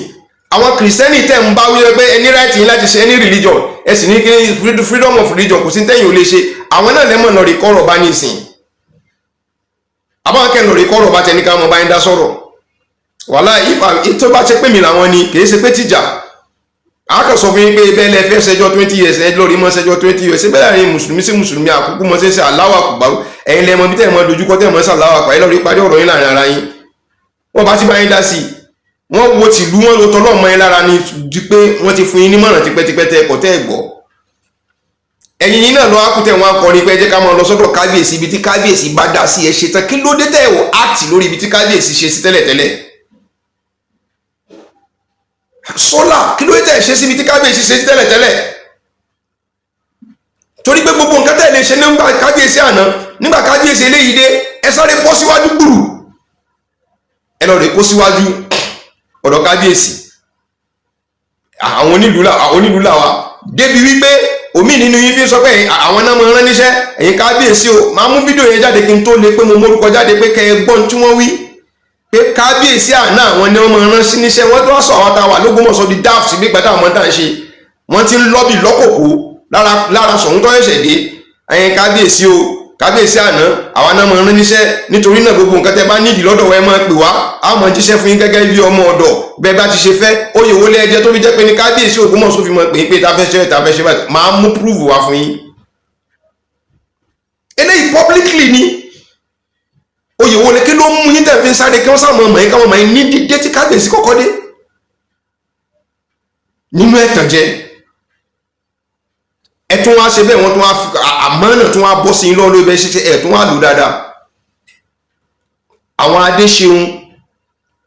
Àwọn Kìrìsìtẹ́nì tẹ̀ ń bá wí pé ẹni right yín láti ṣe any religion, ẹ sì ní kí freedom of religion, kò sí tẹ́yìn ò lè ṣe. Àwọn náà lẹ́mọ̀ lọ rí kọ́rọ̀ bá nísìn. Àbáwọn kẹ́ lọ rí kọ́rọ̀ bá tẹni ká mọ bá ń dá sọ̀rọ̀. Wàhálà ìfà tó bá ṣe pé mi làwọn ni, kì í ṣe pé tìjà. A kàn sọ fún yín pé bẹ́ẹ̀ lẹ fẹ́ ṣẹjọ́ 20 years, ẹ lórí mọ́ ṣẹjọ́ 20 years síbẹ̀ láàrin mùsùlùmí sí mùsùlùmí. Àkókò mọ́ ṣe Allahu Akbar. Ẹ̀yin lẹ́mọ bí tẹ́ ẹ̀ mọ́ dojúkọ, tẹ́ ẹ̀ mọ́ sí Allahu Akbar. Ẹ lórí parí ọ̀rọ̀ yín láàrin ara yín. Wọ́n bá ti bá yín dá sí i, wọ́n wo tìlú wọn ló tọ́lọ́ mọ́ yín lára ni ju pé wọ́n ti fún yín nímọ̀ràn tipẹ́tipẹ́ tẹ́ ẹ̀kọ́ tẹ́ ẹ̀ gbọ́. Ẹ̀yin yín náà lọ ákútẹ̀ wọn akọrin pé ẹ jẹ́ ká máa lọ sọ́dọ̀ kábíyèsí, ibi tí kábíyèsí bá dá sí. Ẹ ṣe tán, kí ló dé tẹ́ ẹ̀ wò áàtì lórí ibi tí kábíyèsí ṣe sí tẹ́lẹ̀tẹ́lẹ̀? Sólà, kí ló dé tẹ́ ẹ̀ ṣe síbi tí kábíyèsí ṣe sí tẹ́lẹ̀tẹ́lẹ̀? Torí pé gbogbo nǹkan tẹ́ ẹ lè ṣe nígbà kábíyèsí àná, nígbà kábíyèsí eléyìí dé, ẹ sáré bọ́ síwájú gbùrù, ẹ lọ rè kó síwájú ọ̀dọ̀ kábíyèsí. Àwọn onílùú là wa débi wípé omi nínú yín fi sọ pé àwọn náà máa rán níṣẹ́ ẹ̀yin kábíyèsí o. Máa mú fídíò yẹn jáde kí n tó lè pé mo mórúkọ jáde pé kẹ́ ẹ gbọ́n tí wọ́n wí pé kábíyèsí àná, àwọn ni wọ́n máa rán sí níṣẹ́. Wọ́n tó wá sọ àwọn táwa lÓgbómọ̀ṣọ́ di daft bí gbàtà àwọn tá à ń ṣe. Wọ́n ti ń lọ́bì lọ́kòkò lára lára Ṣọ̀ún tó ṣẹ̀ṣẹ̀ dé. Ẹ̀yin kábíyèsí o, kábíyèsí àná, àwa náà máa rán níṣẹ́. Nítorí náà, gbogbo nǹkan tẹ́ bá nídìí lọ́dọ̀ wa, ẹ máa pè wá, á máa jíṣẹ́ fún yín gẹ́gẹ́ bí ọmọ ọ̀dọ̀ bẹ́ẹ̀ bá ti ṣe fẹ́. Oyè wọlé ẹjẹ́ tó fi jẹ́ pé ní kábíyèsí Ògbómọ̀ṣọ́ fi máa pè é pé ta fẹ́ ṣe, ta fẹ́ ṣe báyìí. Máa mú proof wá fún yín. Eléyìí publicly ni. Oyè wọlé, kí ló mú yín tẹ̀ fi ń sáré kí wọ́n sá mọ̀ mọ̀ yín, káwọn mọ̀ yín ní dídé tí kábíyèsí kọ́kọ́ dé nínú ẹ̀tàn jẹ? Ẹ tún wá ṣe bẹ́ẹ̀, wọ́n tún wá àmọ́ náà tún wá bọ́ sí yín lọ́wọ́ lórí bẹ́ẹ̀ ṣe. Ẹ̀ tún wá lò dáadáa. Àwọn Adéṣeun,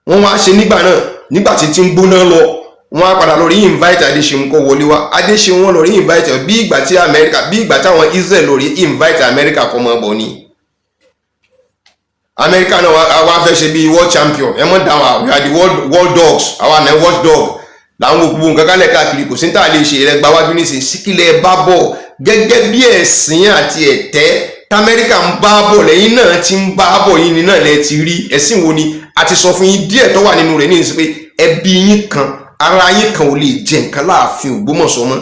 wọ́n wá ṣe nígbà náà, nígbà tí tí ń gbóná lọ, wọ́n á padà lọ rí invite Adéṣeun kó wọlé wá. Adéṣeun, wọ́n lọ rí invite bí ìgbà tí Amẹ́ríkà, bí ìgbà táwọn Israel lọ rí invite Amẹ́ríkà kó máa bọ̀ ni. Amẹ́ríkà náà wá fẹ́ ṣe bí world champion. Ẹ mọ̀ dá wa, we are the world dogs. Àwa náà world dog làwọn òkú nǹkan kálẹ̀ káàkiri. Kò sí ní tá a lè ṣe rẹ gbáwájú nísìnyí. Síkìlẹ̀ bá bọ̀ gẹ́gẹ́ bí ẹ̀sìn àti ẹ̀tẹ́ Tamẹ́ríkà ń bá bọ̀ lẹ́yìn náà ti ń bá bọ̀ yín ni náà lẹ́ ti rí. Ẹ̀sìn wo ni a ti sọ fún yín díẹ̀ tó wà nínú rẹ̀ ní ìsìn pé ẹbí yín kan, ara yín kan ò lè jẹ nǹkan láàfin Ògbómọ̀ṣọ́ mọ́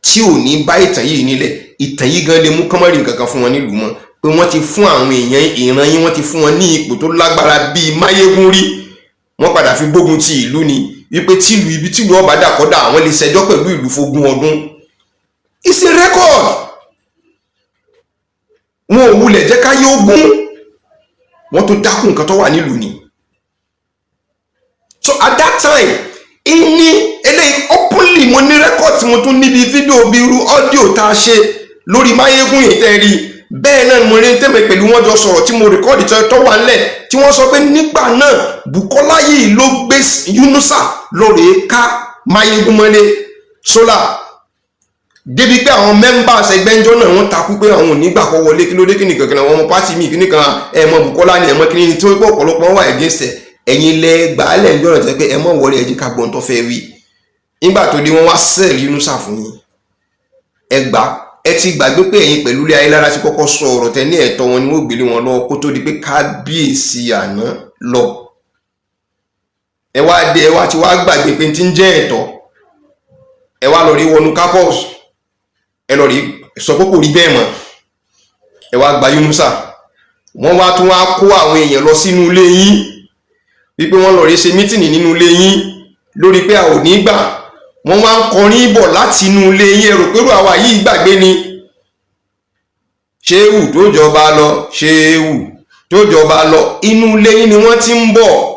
tí ò ní bá ìtàn yìí nílẹ̀. Ìtàn yìí gan lè mú kọ́mọ́rì nǹkan kan fún wọn nílùú mọ́ pé wọ́n ti fún àwọn èèyàn ìran yín, wọ́n ti fún wọn ní ipò tó lágbára bíi máyégún rí. Wọ́n padà fi gbógun ti ìlú ni wípé tìlú ibi tìlú ọba dàkọ́dà, àwọn lè ṣẹjọ́ pẹ̀lú ìlú fógún ọdún. It's a record. Wọn ò wulẹ̀ jẹ́ káyé ogún wọ́n tó dákún nǹkan tó wà nílùú ni. So at that time, ìní eléyìí openly, mo ní record tí mo tún níbi fídíò bí irú audio tá a ṣe lórí máyégún yìí tẹ́ rí. Bẹ́ẹ̀ náà mo rí tẹ́mẹ̀ pẹ̀lú wọn jọ sọ̀rọ̀ tí mo record tó wà nílẹ̀ tí wọ́n sọ pé nígbà náà, Bukola yìí ló gbé Yunusa lórí ká máyégún mọ́lé sólà débi pé àwọn members ẹgbẹ́ ńjọ́ náà, wọ́n takú pé àwọn ò ní gbà kọ́ wọlé. Kí ló dé? Kí nìkan kan àwọn ọmọ party mi, kí nìkan ẹ̀ mọ Bukola ni ẹ̀ mọ kí ni tí ó pọ̀ ọ̀pọ̀lọpọ̀ wà against ẹ̀. Ẹ̀yin lẹ gbàálẹ̀ ńjọ́ náà tẹ́ pé ẹ mọ̀ wọlé, ẹ jẹ́ ká gbọ́n tó fẹ́ wí. Nígbà tó dé, wọ́n wá sell Yunusa fún yín. Ẹ gbà, ẹ ti gbàgbé pé ẹ̀yin pẹ̀lú ilé ayélujára ti kọ́kọ́ sọ ọ̀rọ̀ tẹ ní ẹ̀tọ́ wọn ni wọ́n gbélé wọn lọ kó tó di pé kábíyèsí àná lọ. Ẹ wá dé, ẹ wá ti wá gbàgbé pé ti ń jẹ́ ẹ̀tọ́. Ẹ wá lọ rí wọnú caucus, ẹ lọ rí sọ pé kò rí bẹ́ẹ̀ mọ́. Ẹ wá gba Yunusa. Wọ́n wá tún wá kó àwọn èèyàn lọ sínú ilé yín wípé wọ́n lọ rí ṣe meeting nínú ilé yín lórí pé a ò ní gbà. Wọ́n wá ń kọrin bọ̀ láti inú ilé yín. Ẹ rò pé àwa yìí gbàgbé ni? Ṣéwù tó jọba lọ, ṣéwù tó jọba lọ, inú ilé yín ni wọ́n ti ń bọ̀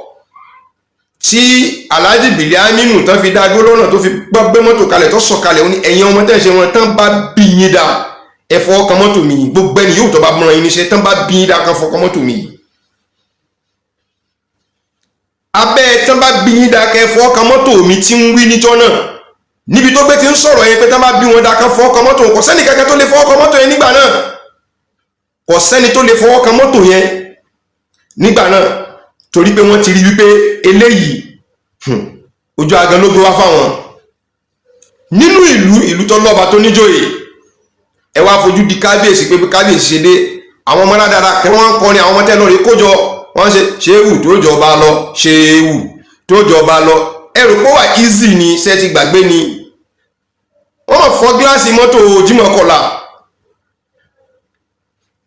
tí Alhaji Bìlí Aminu tán fi dá dúró lọ́nà tó fi gbé mọ́tò kalẹ̀, tó sọ̀kalẹ̀. Ó ní ẹ̀yin ọmọ tẹ́ ń ṣe wọn tán bá bí yín dá, ẹ fọwọ́ kan mọ́tò mi. Gbogbo ẹni yóò tó bá mọ́ra yín níṣẹ́ tán bá bí yín dá kan fọkàn mọ́tò mi. Abẹ́ tán bá bí yín dá kẹ́ fọwọ́ kan mọ́tò mi tí ń wí níjọ́ náà, níbi tó gbé ti ń sọ̀rọ̀ yẹn pé tán bá bí wọn dá kan fọwọ́ kan mọ́tò, kò sẹ́ni kankan tó lè fọwọ́ kan mọ́tò yẹn nígbà náà. Kò sẹ́ni tó lè fọwọ́ kan mọ́tò yẹn nígbà náà torí pé wọ́n ti rí wípé eléyìí, ojú agan ló gbé wá fáwọn nínú ìlú, ìlú tó lọ́ba tó níjòyè. Ẹ wá fojú di kábíyèsí pé bí kábíyèsí ṣe dé. Àwọn ọmọ dáadáa kí wọ́n ń kọrin, àwọn ọmọ tẹ́ lórí kójọ, wọ́n ṣe ṣéwù tó jọba lọ, ṣéwù tó jọba lọ. Ẹrù pé wà easy ni, ṣe ti gbàgbé ni? Wọ́n mọ̀ fọ́ gíláàsì mọ́tò Jimoh Kọ́lá,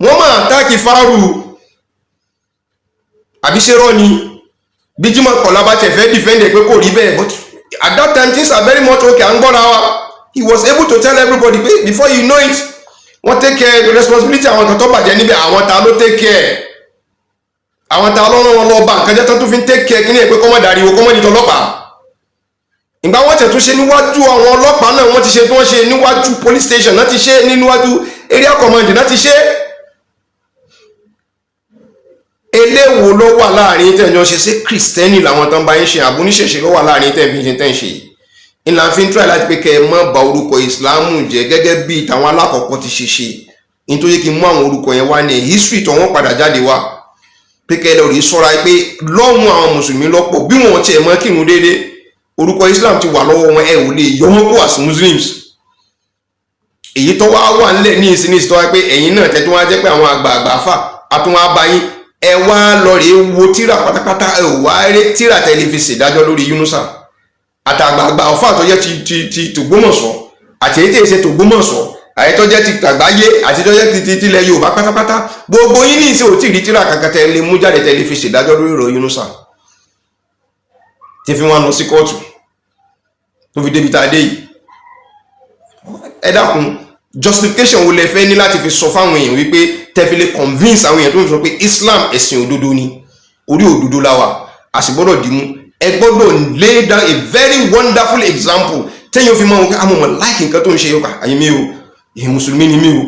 wọ́n mọ̀ attack fáàrù, àbí ṣe rọ́ ni? Bí Jimoh Kọ́lá bá tẹ̀ fẹ́ defend ẹ̀ pé kò rí bẹ́ẹ̀, but at that time things are very much okay. À ń gbọ́ra wa. He was able to tell everybody pé before you know it, wọ́n take care responsibility àwọn kan tó bàjẹ́ níbẹ̀. Àwọn ta ló take care? Àwọn ta lọ́rùn wọn lọ bá nǹkan jẹ́ tó tún fi ń take care? Kí ni ẹ̀ pé kọ́mọ́ dariwo, kọ́mọ́ di tọlọ́pàá? Ìgbà wọ́n tẹ̀ tún ṣe níwájú àwọn ọlọ́pàá náà, wọ́n ti ṣe tí wọ́n ṣe níwájú police station náà, ti ṣe níwájú area command náà ti ṣe. Eléwo ló wà láàrin tẹ̀yàn ṣe? Sí Kristẹni làwọn tán bá ń ṣe, àbúníṣẹ̀ṣe ló wà láàrin tẹ̀ fi ń ṣe tẹ̀ ń ṣe yìí? Ńlá fi ń try láti pé kẹ́ ẹ má bà orúkọ Ìsìláàmù jẹ́ gẹ́gẹ́ bí tàwọn alákọ̀ọ́kọ́ ti ṣe ṣe. Nítorí kí n mú àwọn orúkọ yẹn wá ní history tó wọ́n padà jáde wá, pé kẹ́ ẹ lọ rí sọ́ra pé lọ́hùn àwọn mùsùlùmí lọ́pọ̀, bí wọ́n tiẹ̀ mọ́ kírun déédéé, orúkọ Islam ti wà lọ́wọ́ wọn, ẹ ò lè yọ wọ́n kó as Muslims. Èyí tó wá wà nílẹ̀ ní ìsinmi tó wá pé ẹ̀yin náà tẹ́ tó wá jẹ́ pé àwọn àgbààgbà fà àtúnwá bá yín, ẹ wá lọ rèé wo tíra pátápátá, ẹ ò wá rí tíra tẹ́lẹ̀ fi ṣèdájọ́ lórí Yunusa àtàgbààgbà ọ̀fà tó jẹ́ ti tògbómọ̀ṣọ́, àti èyí tí èsè tògbómọ̀ṣọ́, àyè tó jẹ́ ti tàgbáyé, àti tó jẹ́ ti tilẹ̀ Yorùbá pátápátá. Gbogbo yín ní ìsìn ò tí ì rí tíra kankan tẹ́ lè mú jáde tẹ́lẹ̀ fi ṣèdájọ́ lórí ọ̀rọ̀ Yunusa tí fi wọn lọ sí kóòtù tó fi débi tá a dé yìí. Ẹ dákun, justification wo lẹ fẹ́ ní láti fi sọ fáwọn èèyàn wípé tẹ́ fi lè convince àwọn èèyàn tó ń sọ pé Islam ẹ̀sìn òdodo ni, orí òdodo la wà, a sì gbọ́dọ̀ dìímú? Ẹ gbọ́dọ̀ lay down a very wonderful example téèyàn fi máa ń kọ́ àmọ́ mọ̀ like nǹkan tó ń ṣe yóò kà àyè mi o, èyí mùsùlùmí ni mí o,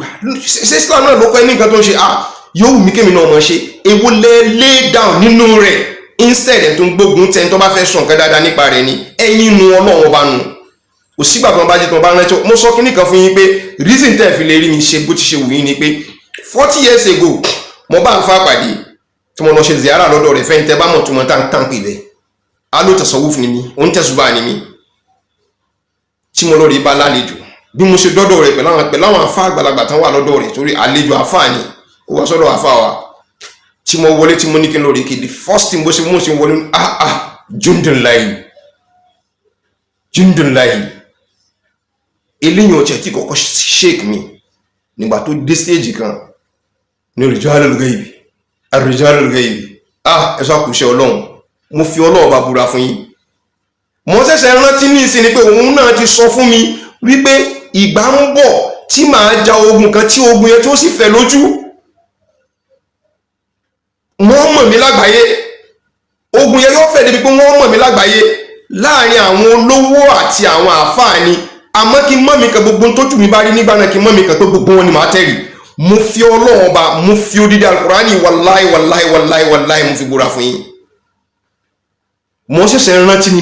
ṣé Islam náà ló kọ́ ẹ ní nǹkan tó ń ṣe? Ah, yóò wù mí kémi náà mọ̀ ṣe. Èwo lẹ lay down nínú rẹ̀? Instead, ẹ̀ tó ń gbógun tẹ́ ń tó bá fẹ́ sọ nǹkan dáadáa nípa rẹ̀ ni ẹ̀yin nu Ọlọ́run ọba nu. Kò sígbà tó wọn bá jẹ́ tó wọn bá rántí. Mo sọ kíní kan fún yín pé reason tẹ́ ẹ̀ fi lè rí mi ṣe bó ti ṣe wù yín ni pé 40 years ago, mo bá ń fa pàdé tí mo lọ ṣe ziara lọ́dọ̀ rẹ̀. Fẹ́yìn tẹ́ bá mọ̀ tó mọ̀ tá ń pè bẹ́ẹ̀, alo tasawuf ni mi, òun tẹ̀sùbà ni mi, tí mo lọ rí bá lálejò. Bí mo ṣe dọ́dọ̀ rẹ̀ pẹ̀lú àwọn afá àgbàlagbà tán wà lọ́dọ̀ rẹ̀, torí àlejò afá ni ó wá sọ́dọ̀ afá wa, tí mo wọlé, tí mo ní kí n lọ rí kí, the first thing bó ṣe mú ṣe wọlé, ah ah, jundunlayi, jundunlayi. Eléyìí ọ̀tí tí kọ́kọ́ shake mi nígbà tó dé stage kan ní rijalul gaibi, ar-rijalul gaibi. Ah, ẹ sọ àkùṣe Ọlọ́run, mo fi Ọlọ́run bá búra fún yín. Mo ṣẹ̀ṣẹ̀ rántí ní ìsìn ni pé òun náà ti sọ fún mi wípé ìgbà ń bọ̀ tí màá ja ogun kan, tí ogun yẹn tó sì fẹ̀ lójú, wọ́n mọ̀ mí lágbàáyé. Ogun yẹn yóò fẹ̀ débi pé wọ́n mọ̀ mí lágbàáyé láàrin àwọn olówó àti àwọn àáfàá ni. Àmọ́ kí mọ́ mi kan, gbogbo tójú mi bá rí nígbà náà, kí mọ́ mi kan pé gbogbo wọn ni màá tẹ̀rì. Mo fi Ọlọ́run ọba, mo fi odidi Alukurani, wàláì wàláì wàláì wàláì, mo fi búra fún yín. Mo ṣẹ̀ṣẹ̀ rántí ni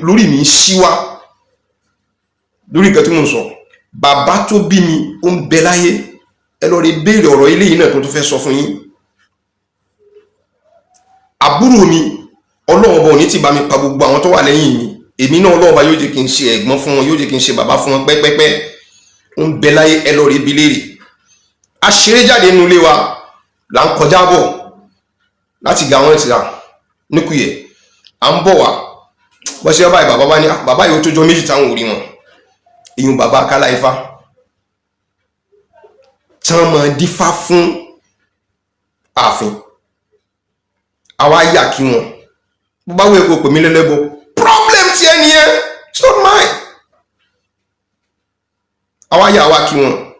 lórí mi ń ṣíwá lórí nǹkan tí mo ń sọ. Bàbá tó bí mi, ó ń bẹ láyé, ẹ lọ rí béèrè ọ̀rọ̀ eléyìí náà tó tún fẹ́ sọ fún yín. Àbúrò mi, Ọlọ́run ọba ò ní tí bá mi pa gbogbo àwọn tó wà lẹ́yìn mi, èmi náà Ọlọ́run ọba yóò jẹ́ kí n ṣe ẹ̀gbọ́n fún wọn, yóò jẹ́ kí n ṣe bàbá fún wọn pẹ́pẹ́pẹ́. Ó ń bẹ láyé, ẹ lọ rí bi léèrè. Aṣeré jáde nínú ilé wa, là ń kọjá bọ̀ láti ga àwọn ìtìlá níkùyẹ̀, à ń bọ̀ wá bọ́ sí bàbá. Bàbá bá ní bàbá yìí, ó tó jọ méjì táwọn ò rí wọn. Ìyún bàbá akálá ifá tí wọ́n máa dífá fún ààfin, àwa yà kí wọn. Bó bá wù ẹ́ kó pè mí lẹ́lẹ́bọ, problem ti ẹ nìyẹn, it's not mine. Àwa yà wá kí wọn.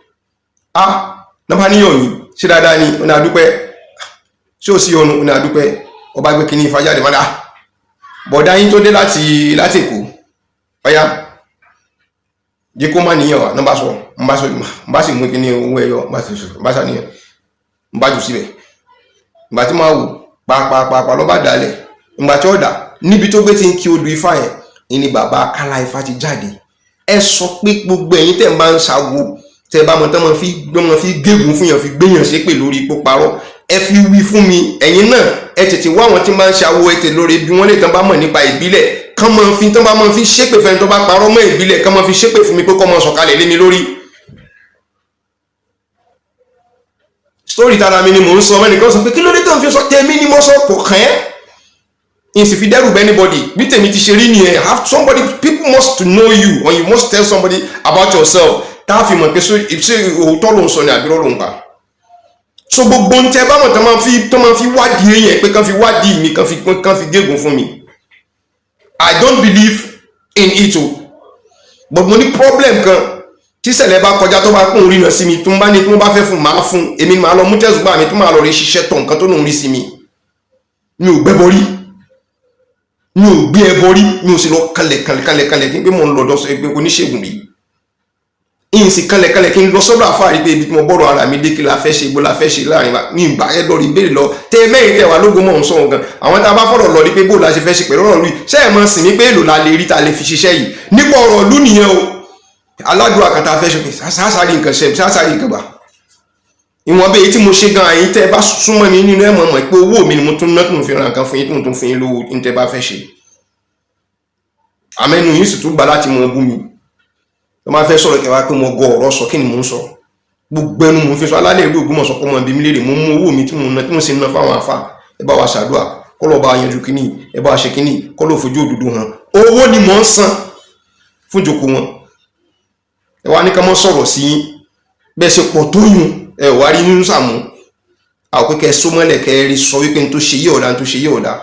Ah, nàbà níyàn mi ṣé dáadáa ni? Ọ̀nà àdúpẹ́. Ṣé ò sí ọ̀nà? Ọ̀nà àdúpẹ́. Ọba gbé kínní ifá jáde mọ́dà, bọ̀dá yín tó dé láti Èkó, ọ̀yá jẹ́ kó má níyàn wá. Nàbà sọ ń bá sọ, ń bá sì mú kínní owó ẹyọ, ń bá sì sọ, ń bá sàníyàn, ń bá jù síbẹ̀. Ìgbà tí máa wò pàápàá lọ́ bá dalẹ̀. Ìgbà tí ó dà níbi tó gbé ti ń kí odù ifá yẹn ni bàbá akálá ifá ti jáde. Ẹ sọ pé gbogbo ẹ̀yin tẹ́ ń bá ń ṣàwo, tẹ́ bá mọ tán mọ fi gégùn fún yàn, fi gbéyàn ṣépè lórí ipò parọ́, ẹ fi wí fún mi. Ẹ̀yin náà ẹ tètè wá àwọn tí máa ń ṣàwo, ẹ tè lórí bí wọ́n lè tán bá mọ̀ nípa ìbílẹ̀, kán mọ fi tán bá mọ fi ṣépè fẹ́ni tó bá parọ́ mọ́ ìbílẹ̀, kán mọ fi ṣépè fún mi pé kọ́ mọ sọ̀kalẹ̀ lé mi lórí. Story tara mi ni mò ń sọ. Mẹ́nìkan sọ pé kí ló dé tó ń fi sọ tèmi ni mo sọ, kò kàn ẹ́ n sì fi dẹ́rù bẹ́ anybody. Bí tèmi ti ṣe rí nìyẹn. Have somebody, people must to know you or you must tell somebody about yourself, tá a fi mọ̀ pé ṣé òótọ́ ló ń sọ ni àbí irọ́ ló ń pa. So gbogbo ń tẹ báwọn tó máa fi wádìí èèyàn pé kán fi wádìí mi, kán fi gégùn fún mi, I don't believe in it o. But mo ní problem kan tí ṣẹlẹ̀ bá kọjá, tó bá kún rí náà sí mi, tó ń bá ní tó ń bá fẹ́ fún, máa fún. Èmi ni màá lọ mú tẹ̀sùbá mi tó máa lọ rí ṣiṣẹ́ tọ̀ nǹkan tó lòún rí sí mi. Mi ò gbẹ́bọ rí, mi ò gbé ẹbọ rí, mi ò sì lọ kalẹ̀ kalẹ̀ kalẹ̀ kalẹ̀ kí n pé mò ń lọ dọ́sọ ẹgbẹ́ oníṣègùn rí. Ìyìn sì kalẹ̀ kalẹ̀ kí n lọ sọ́dọ̀ àfáà rí pé ibi tí mo bọ́rọ̀ ara mi dé, kí la fẹ́ ṣe, ibo la fẹ́ ṣe láàrin wa ní ìgbà ẹ lọ rí béèrè lọ tẹ mẹ́rin tẹ wà lógun mọ̀ ń sọ̀rọ̀ gan. Àwọn tá a bá fọ̀rọ̀ lọ rí pé bó la ṣe fẹ́ ṣe pẹ̀lú ọ̀rọ̀ rí, ṣé ẹ̀ mọ̀ sí mi pé èlò la lè rí ta lè fi ṣiṣẹ́ yìí nípa ọ̀rọ̀ ìlú nìyẹn o. Aládùn àkàtà fẹ́ ṣe pé sáásárì nǹkan ṣe, sáásárì nǹkan gbà ìwọ̀n bẹ́ẹ̀ tí mo ṣe gan. Àyín tẹ́ ẹ bá súnmọ́ mi nínú ẹ̀ mọ̀ mọ̀ pé owó mi ni mo tún ná tó ń fi ra nǹkan fún yín, tó ń tún fún yín lówó ní tẹ́ bá fẹ́ ṣe. Àmẹ́nu yín sì tún gbà láti mọ bú mi tó máa fẹ́ sọ̀rọ̀ kẹwàá pé mo gọ ọ̀rọ̀ sọ. Kí ni mò ń sọ? Gbogbo ẹnu mò ń fi sọ. Alálẹ̀ ìlú Ògbómọ̀ṣọ́ kọ́ mọ ibi mi léèrè. Mo mú owó mi tí mo ná, tí mo sì ń ná fáwọn afá. Ẹ bá wa ṣàdúrà kọ́lọ̀ bá yanjú kínní, ẹ bá wa ṣe kínní, kọ́lọ̀ fojú òdodo hàn. Owó ni mò ń san fún ìjókòó wọn. Ẹ wá ní ká mọ́ sọ̀rọ̀ sí yín bẹ́ẹ̀ ṣe pọ̀ tó yùn. Ẹ wá rí nínú sàmú àwọn pé kẹ́ ẹ só mọ́lẹ̀, kẹ́ ẹ rí sọ wípé n tó ṣe yí ọ̀dà, n tó ṣe yí ọ̀dà.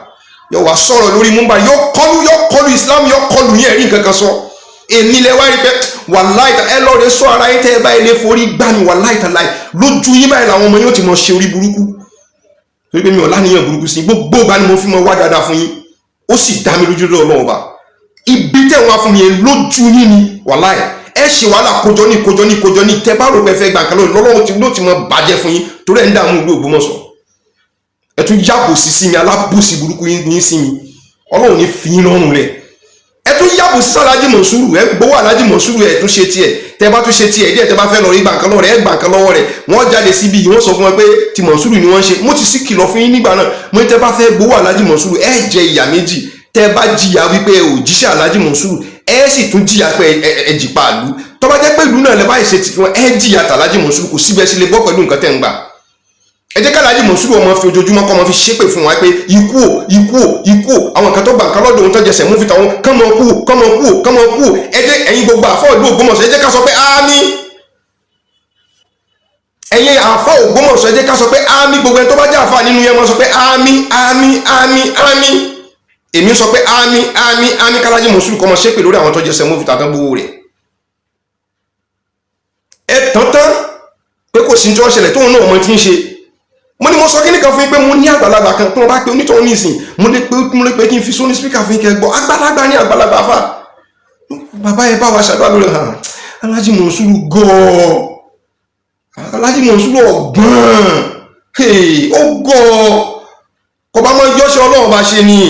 Yóò wá sọ̀rọ̀ lórí múmbà, yóò kọlu Islam, yóò kọlu yín. Ẹ̀rí nǹkan kan sọ èmi lẹ wá rí pé wàláì ẹ lọ rẹ sọ ara yín. Tẹ́ ẹ báyìí lè forí gbá mi, wàláì tàláì, lójú yín báyìí làwọn ọmọ yóò ti mọ ṣe orí burúkú, torí pé mi ò láníyàn burúkú sí. Gbogbo ìgbà ni mo fi mọ wá dáadáa fún yín. Ó sì dá mi lójú lọ́wọ́ ọba. Ibi tẹ́ wá fún mi yẹn lójú yín ni wàláì ẹ ṣe wàhálà kójọ ní kójọ ní kójọ ní. Tẹ́ bá rò pé fẹ́ gbà kan lónìí lọ́wọ́ tí ló ti mọ bàjẹ́ fún yín, torí ẹ̀ ń dààmú ìlú Ògbómọ̀ṣọ́. Ẹ tún yàbò sí mi, alábòsí burúkú yín sí mi. Ọlọ́run ní fi yín lọ́rùn rẹ̀. Ẹ tún yàbò sí Aláàjì Mọ̀súrù. Ẹ gbowó Aláàjì Mọ̀súrù, ẹ tún ṣe tiẹ̀. Tẹ́ bá tún ṣe tiẹ̀ díẹ̀, tẹ́ bá fẹ́ lọ rí gbàǹkan lọ́wọ́ rẹ̀, ẹ gbàǹkan lọ́wọ́ rẹ̀. Wọ́n jáde síbi yìí, wọ́n sọ fún wọn pé ti Mọ̀súrù ni wọ́n ṣe. Mo ti sì kìlọ̀ fún yín nígbà náà. Mo ní tẹ́ bá fẹ́ gbowó Aláàjì Mọ̀súrù, ẹ jẹ ìyà méjì. Tẹ́ bá jìyà wípé ẹ ò jíṣẹ́ Aláàjì Mọ̀súrù, ẹ sì tún jìyà pé ẹ jìpa ìlú. Tó bá jẹ́ pé ìlú náà lẹ báyìí ṣe titi wọn, ẹ jìyà tàlájì Mọ̀súrù. Kò síbẹ̀ sí lè bọ́ pẹ̀lú nǹkan tẹ́ ń gbà. Ẹ jẹ́ kálájì Mọ̀súrù ọmọ fi ojoojúmọ́ kọ́ ọmọ fi ṣépè fún wa pé ikú o, ikú o, ikú o. Àwọn kan tó gbà nǹkan lọ́dọ̀ òun tó jẹsẹ̀ mú fi tàwọn kọ́mọ kú, kọ́mọ kú, kọ́mọ kú. Ẹ jẹ́ ẹ̀yin gbogbo àfọ́ ìlú Ògbómọ̀ṣọ́, ẹ jẹ́ ká sọ pé àmín. Ẹ̀yin àfọ́ Ògbómọ̀ṣọ́, ẹ jẹ́ ká sọ pé àmín. Gbogbo ẹni tó bá jẹ́ àfà nínú yẹn máa sọ pé àmín, àmín, àmín, àmín. Èmi sọ pé àmín, àmín, àmín. Kálájì Mọ̀súrù kọ́mọ ṣépè lórí àwọn tó jẹsẹ̀ mú fi tàtàn gbowó rẹ̀. Ẹ tán tán pé kò sí ní tí wọ́n ṣẹlẹ̀ tóun náà mọ tí ń ṣe. Mo ní mo sọ kíní kan fún yín pé mo ní àgbàlagbà kan tí wọ́n bá pe onítọ̀hún nísìn, mo lè pe kí n fi sóní speaker fún yín kẹ́ gbọ́. Àgbàlagbà ní àgbàlagbà fà. Bàbá yẹn bá wa ṣàdúrà lórí hàn. Aláàjì Mọ̀súrù gọ́ọ̀, Aláàjì Mọ̀súrù ọ̀gbọ́n, ó gọ́ọ̀, kò bá mọ yọ́ṣẹ́ Ọlọ́run bá ṣe ni.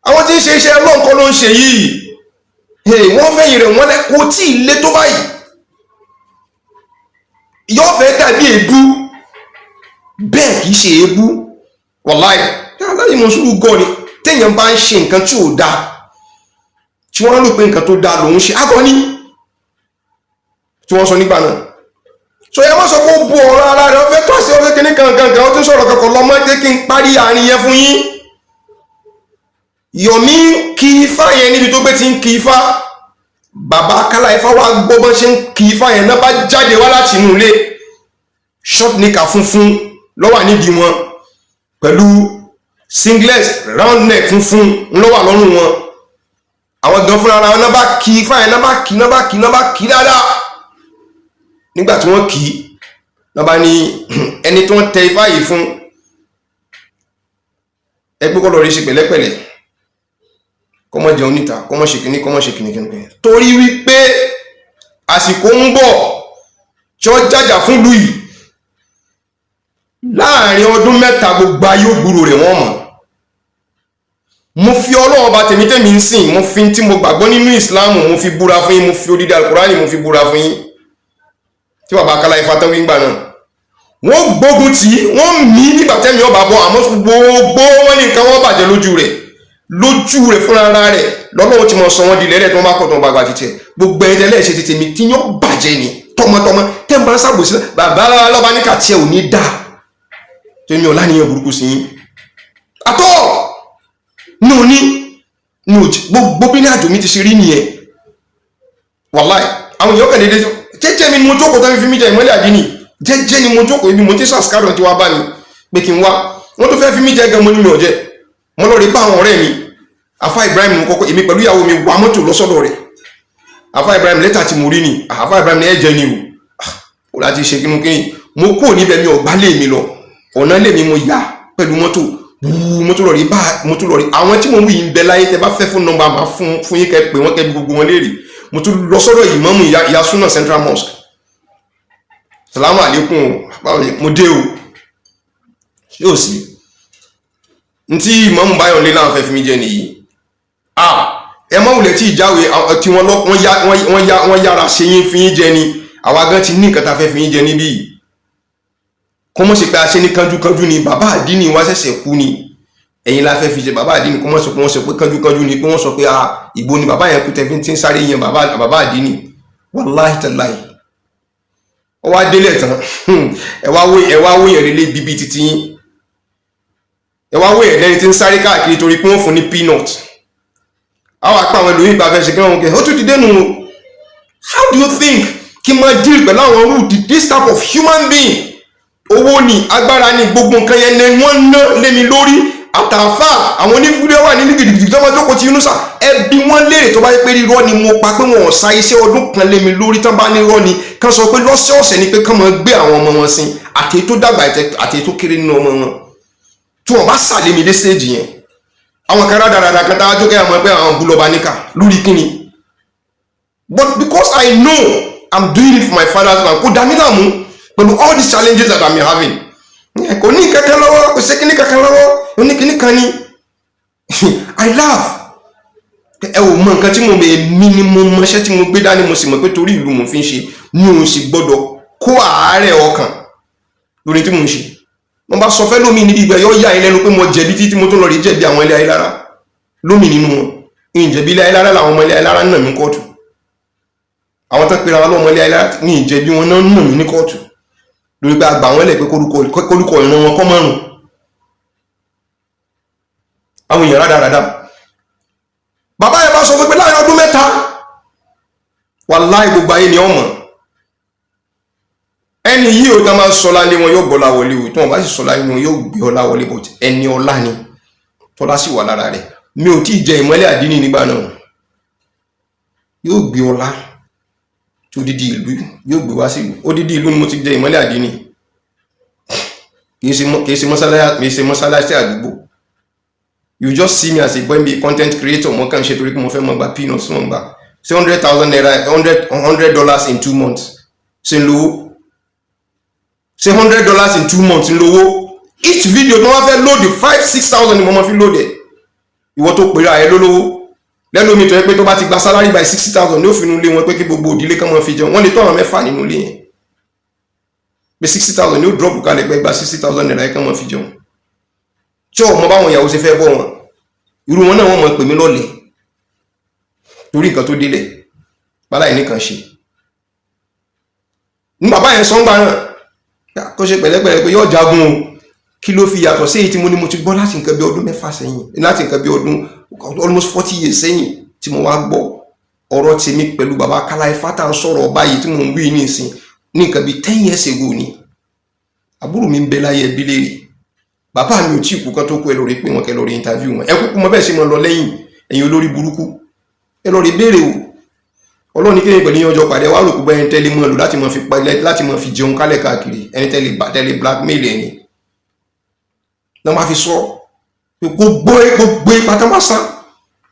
Àwọn tí ń ṣe iṣẹ́ Ọlọ́run kọ́ ló ń ṣe yìí. Wọ́n fẹ̀yìn rẹ̀ wọ́n lẹ́ kò tí ì lé tó báyìí. Yóò fẹ́ dàbí èébú, bẹ́ẹ̀ kì í ṣe èébú. Wàláì, Aláàjì Mọ̀súrù gọ́ ni. Téèyàn bá ń ṣe nǹkan tí ò dáa, tí wọ́n rò pé nǹkan tó dáa lòun ṣe, àgọ́ ní tí wọ́n sọ nígbà náà. So ẹ má sọ pé ó bu ọ̀rọ̀ ara rẹ̀, ọ̀fẹ́ tó àṣẹ ọ̀fẹ́ kìíní kankan kan, ó tún sọ̀rọ̀ kankan lọ́mọdé. Kí n parí àárín yẹn fún yín. Yomi kí ifá yẹn níbi tó gbé ti ń kí ifá. Bàbá Kálá Ifá wá gbọ́ bọ́n ṣe ń kí ifá yẹn náà, bá jáde wá láti inú ilé. Short knicker funfun ló wà nídìí wọn, pẹ̀lú singlet round neck funfun ló wà lọ́rùn wọn. Àwọn gan fúnra wọn náà bá kí ifá yẹn, náà bá kí, náà bá kí, náà bá kí dáadáa. Nígbà tí wọ́n kì í náà, bá ní ẹni tí wọ́n tẹ ifá yìí fún ẹgbẹ́ kọ́ lọ rí ṣe pẹ̀lẹ́pẹ̀lẹ́, kọ́mọ jẹun níta, kọ́mọ ṣe kìíní, kọ́mọ ṣe kìíní kìíní, torí wípé àsìkò ń bọ̀ tí wọ́n jàjà fún ìlú yìí. Láàrin ọdún 3, gbogbo ayé ògbúrò rẹ̀ wọ́n mọ̀. Mo fi Ọlọ́run ọba tèmi tèmi ń sìn, mo fi tí mo gbàgbọ́ nínú Ìsìláàmù, mo fi búra fún yín, mo fi odidi Alukurani mo fi búra fún yín. Tí bàbá Akálá Ifá tán wí ń gbà náà, wọ́n gbógun tì í, wọ́n mí nígbà tẹ́mi ọba bọ́. Àmọ́ gbogbo wọn ní nǹkan wọn bàjẹ́ lójú rẹ̀, lójú rẹ̀ fúnra ara rẹ̀ lọ́lọ́run tí mo sọ wọ́n di lẹ́lẹ̀ tí wọ́n bá kọ̀ tó ń bá gba títẹ̀. Gbogbo ẹ̀yin tẹ́lẹ̀ ṣe tètè mi tí yóò bàjẹ́ ni. Tọmọtọmọ tẹ́ ń bá ń ṣàbòsí, bàbá lọ́ba ní kàtí ẹ̀ ò ní dáa. Tèmi ò láníyàn burúkú sí yín àtọ́ ní òní ní òjì. Gbogbo bí ní àjò mi ti ṣe rí nìyẹn. Wàláì, àwọn èèyàn kàn déédéé. Jẹ́jẹ́ mi ni mo jókòó tán fi mí jẹ ìmọ́lẹ̀ àdínì. Jẹ́jẹ́ ni mo jókòó, ibi mo ti ṣàṣkárọ̀ tí wàá bá mi pé kí n wá. Wọ́n tó fẹ́ fi mí jẹ gan, mo ní mi ò jẹ. Mo lọ rí bá àwọn ọ̀rẹ́ mi, Afa Ibrahim kọ́kọ́. Èmi pẹ̀lú ìyàwó mi wà mọ́tò lọ́sọ̀dọ̀ rẹ̀. Afa Ibrahim, lẹ́tà tí mo rí ni. Afa Ibrahim ní ẹ̀jẹ̀ ni o ó láti ṣe kínú kínní. Mo kúrò níbẹ̀, mi ò gbá lé mi lọ, ọ̀nà lé mi mo yà pẹ̀lú mọ́tò wúú. Mo tún lọ rí bá, mo tún lọ rí àwọn tí mo wí ń bẹ láyé. Tẹ bá fẹ́ fún nọ́mbà, máa fún yín, kẹ́ pé wọ́n, kẹ́ bí gbogbo wọn léèrè. Mo tún lọ sọ́dọ̀ ìmáàmù ìyá súnà Central Mosque. Salamu aleykum o, báwo ni? Mo dé o, ṣé ò sí ntí ìmáàmù báyọ̀ lé láwọn fẹ́ fi mí jẹ nìyí. Ah, ẹ má wulẹ̀ tí ìjáwé tí wọ́n lọ, wọ́n yá, wọ́n yá, wọ́n yára ṣe yín fi yín jẹ ni. Àwa gan ti ní nǹkan tá a fẹ́ fi yín jẹ níbí yìí. Kó mọ̀ sí pé a ṣe ní kánjúkánjú ni. Bàbá àdínì wa ṣẹ̀ṣẹ̀ kú ni, ẹ̀yin la fẹ́ fi jẹ bàbá àdínì. Kó mọ̀ sí pé wọ́n sọ pé kánjúkánjú ni, pé wọ́n sọ pé ah, ìgbó ni bàbá yẹn kú tẹ́fí tí ń sáré yan bàbá àdínì. Wàláhì tàláhì, ó wá délẹ̀ tán, ẹ wá wó yẹn lélẹ́ bíbí títí yín. Ẹ wá wó yẹn lẹ́ni tí ń sáré káàkiri torí pé wọ́n fún ní peanut. Àwọn apá àwọn ẹlòmíì bá fẹ́ ṣe kí wọ́n kẹ́ ó tún ti dénú o. How do you think kí n máa deal pẹ̀lú àwọn irú this type of human being? Owó ni, agbára ni, gbogbo nǹkan yẹn ni wọ́n ná lé mi lórí. Àtàfà àwọn onífúdé wà ní gidigidi tó máa jókòó ti Yunusa. Ẹbí wọn léèrè tó bá yẹ pé irọ́ ni mo pa, pé wọn ò sa iṣẹ́ ọdún kan lé mi lórí. Tán bá ní irọ́ ni, kán sọ pé lọ́sẹ̀ọ̀sẹ̀ ni pé kán máa gbé àwọn ọmọ wọn sin, àti èyí tó dàgbà àti èyí tó kéré nínú ọmọ wọn, tí wọn bá sàlẹ̀ mi dé stage yẹn. Àwọn kan rádaràdà kan tá a jókè àwọn ẹgbẹ́ àwọn búlọ́ba níkà lórí kíni. But because I know I'm doing it for my father's land, kò dá mi láàmú pẹ̀lú all these challenges that I'm having. Kò ní kankan lọ́wọ́, kò sí kíní kankan lọ́wọ́, oníkíní kan ní. I laugh. Ẹ ò mọ nǹkan tí mo mọ. Èmi ni mo mọṣẹ́ tí mo gbé dání. Mo sì mọ̀ pé torí ìlú mo fi ń ṣe. Mi ò sì gbọ́dọ̀ kó àárẹ̀ ọkàn lórí tí mo ń ṣe. Wọ́n bá sọ fẹ́ lómi níbi ìgbà yóò yà ẹ́ lẹ́nu pé mo jẹ̀bi títí mo tún lọ rí jẹ̀bi àwọn ilé ayélujára lómi nínú wọn. Ìjẹ̀bi ilé ayélujára làwọn ọmọ ilé ayélujára nà mí kóòtù. Àwọn tó pera wọn lọ́mọ ilé ayélujára ní ìjẹ̀bi wọn náà nà mí ní kóòtù lórí pé àgbà wọn lẹ̀ pé kórúkọ ìran wọn kọ́ márùn. Àwọn èèyàn rádaràda. Bàbá yẹn bá sọ pé láàrin ọdún 3, wàláì, gbogbo ayé ni ọmọ ẹni yìí ó tá máa sọlá lé wọn, yóò gbọ́lá wọlé o. Tí wọn bá sì sọlá lé wọn, yóò gbé ọlá wọlé. But ẹni ọlá ni, tọ́lá sì wà lára rẹ̀. Mi ò tí ì jẹ ìmọ́lẹ̀ àdínì nígbà náà. Yóò gbé ọlá tí odidi ìlú yóò gbé wá sílùú. Odidi ìlú ni mo ti jẹ ìmọ́lẹ̀ àdínì. Kì í ṣe mọ́sálásí, kì í ṣe mọ́sálásí àdúgbò. You just see me as a boy be content creator. Mo kàn ṣe torí pé mo fẹ́ mọ gba peanuts. Mo gbà ṣé 100,000 naira, $100 in 2 months, ṣe ń lówó? Ṣé $100 in 2 months ń lówó? Each video tí wọ́n fẹ́ load, 5-6 thousand ni mo máa fi load ẹ̀. Ìwọ tó pèrè ààyè lólówó lẹ́nu mi, tó yẹ pé tó bá ti gba salary by 60,000 ní òfin ilé wọn pé kí gbogbo òdílé kan máa fi jẹun, wọ́n lè tó àwọn mẹ́fà nínú ilé yẹn, pé 60,000 ní ó drop kalẹ̀ pé gba 60,000 naira kan máa fi jẹun. Tí ò mọ báwọn ìyàwó ṣe fẹ́ bọ́ wọn, irú wọn náà wọ́n mọ̀ pè mí lọ́lẹ̀ torí nǹkan tó délẹ̀ báláì nìkan ṣe ní. Bàbá yẹn sọ ń gbà náà kó ṣe pẹ̀lẹ́pẹ̀lẹ́ pé yóò jagun o. Kí ló fi yàtọ̀ sí èyí tí mo ní mo ti gbọ́ láti nǹkan bí ọdún 6 sẹ́yìn, láti nǹkan bí ọdún almost 40 years sẹ́yìn, tí mo wá gbọ́ ọ̀rọ̀ tèmi pẹ̀lú bàbá Kálá Ifá tá à ń sọ̀rọ̀ báyìí tí mo ń wí nísìn ní nǹkan bí 10 years ago ni? Àbúrò mi ń bẹ láyé, ẹbí léèrè. Bàbá mi ò tí ì kú kán tó kú. Ẹ lórí pé wọn kẹ lórí interview wọn. Ẹ kúkú mọ bẹ́ẹ̀ ṣe mọ lọ lẹ́yìn. Ẹ̀yin olórí burúkú, ẹ lọ rí béèrè o. Ọlọ́run ní kéde pẹ̀lú yín ọjọ́ pàdé wàá rò pé ẹni tẹ́lẹ̀ mọ́ lò láti mọ́ fi láti mọ́ fi jẹun kálẹ̀ káàkiri, ẹni tẹ́lẹ̀ blackmail ẹni náà máa fi sọ pé gbogbo gbogbo ipa tó máa sá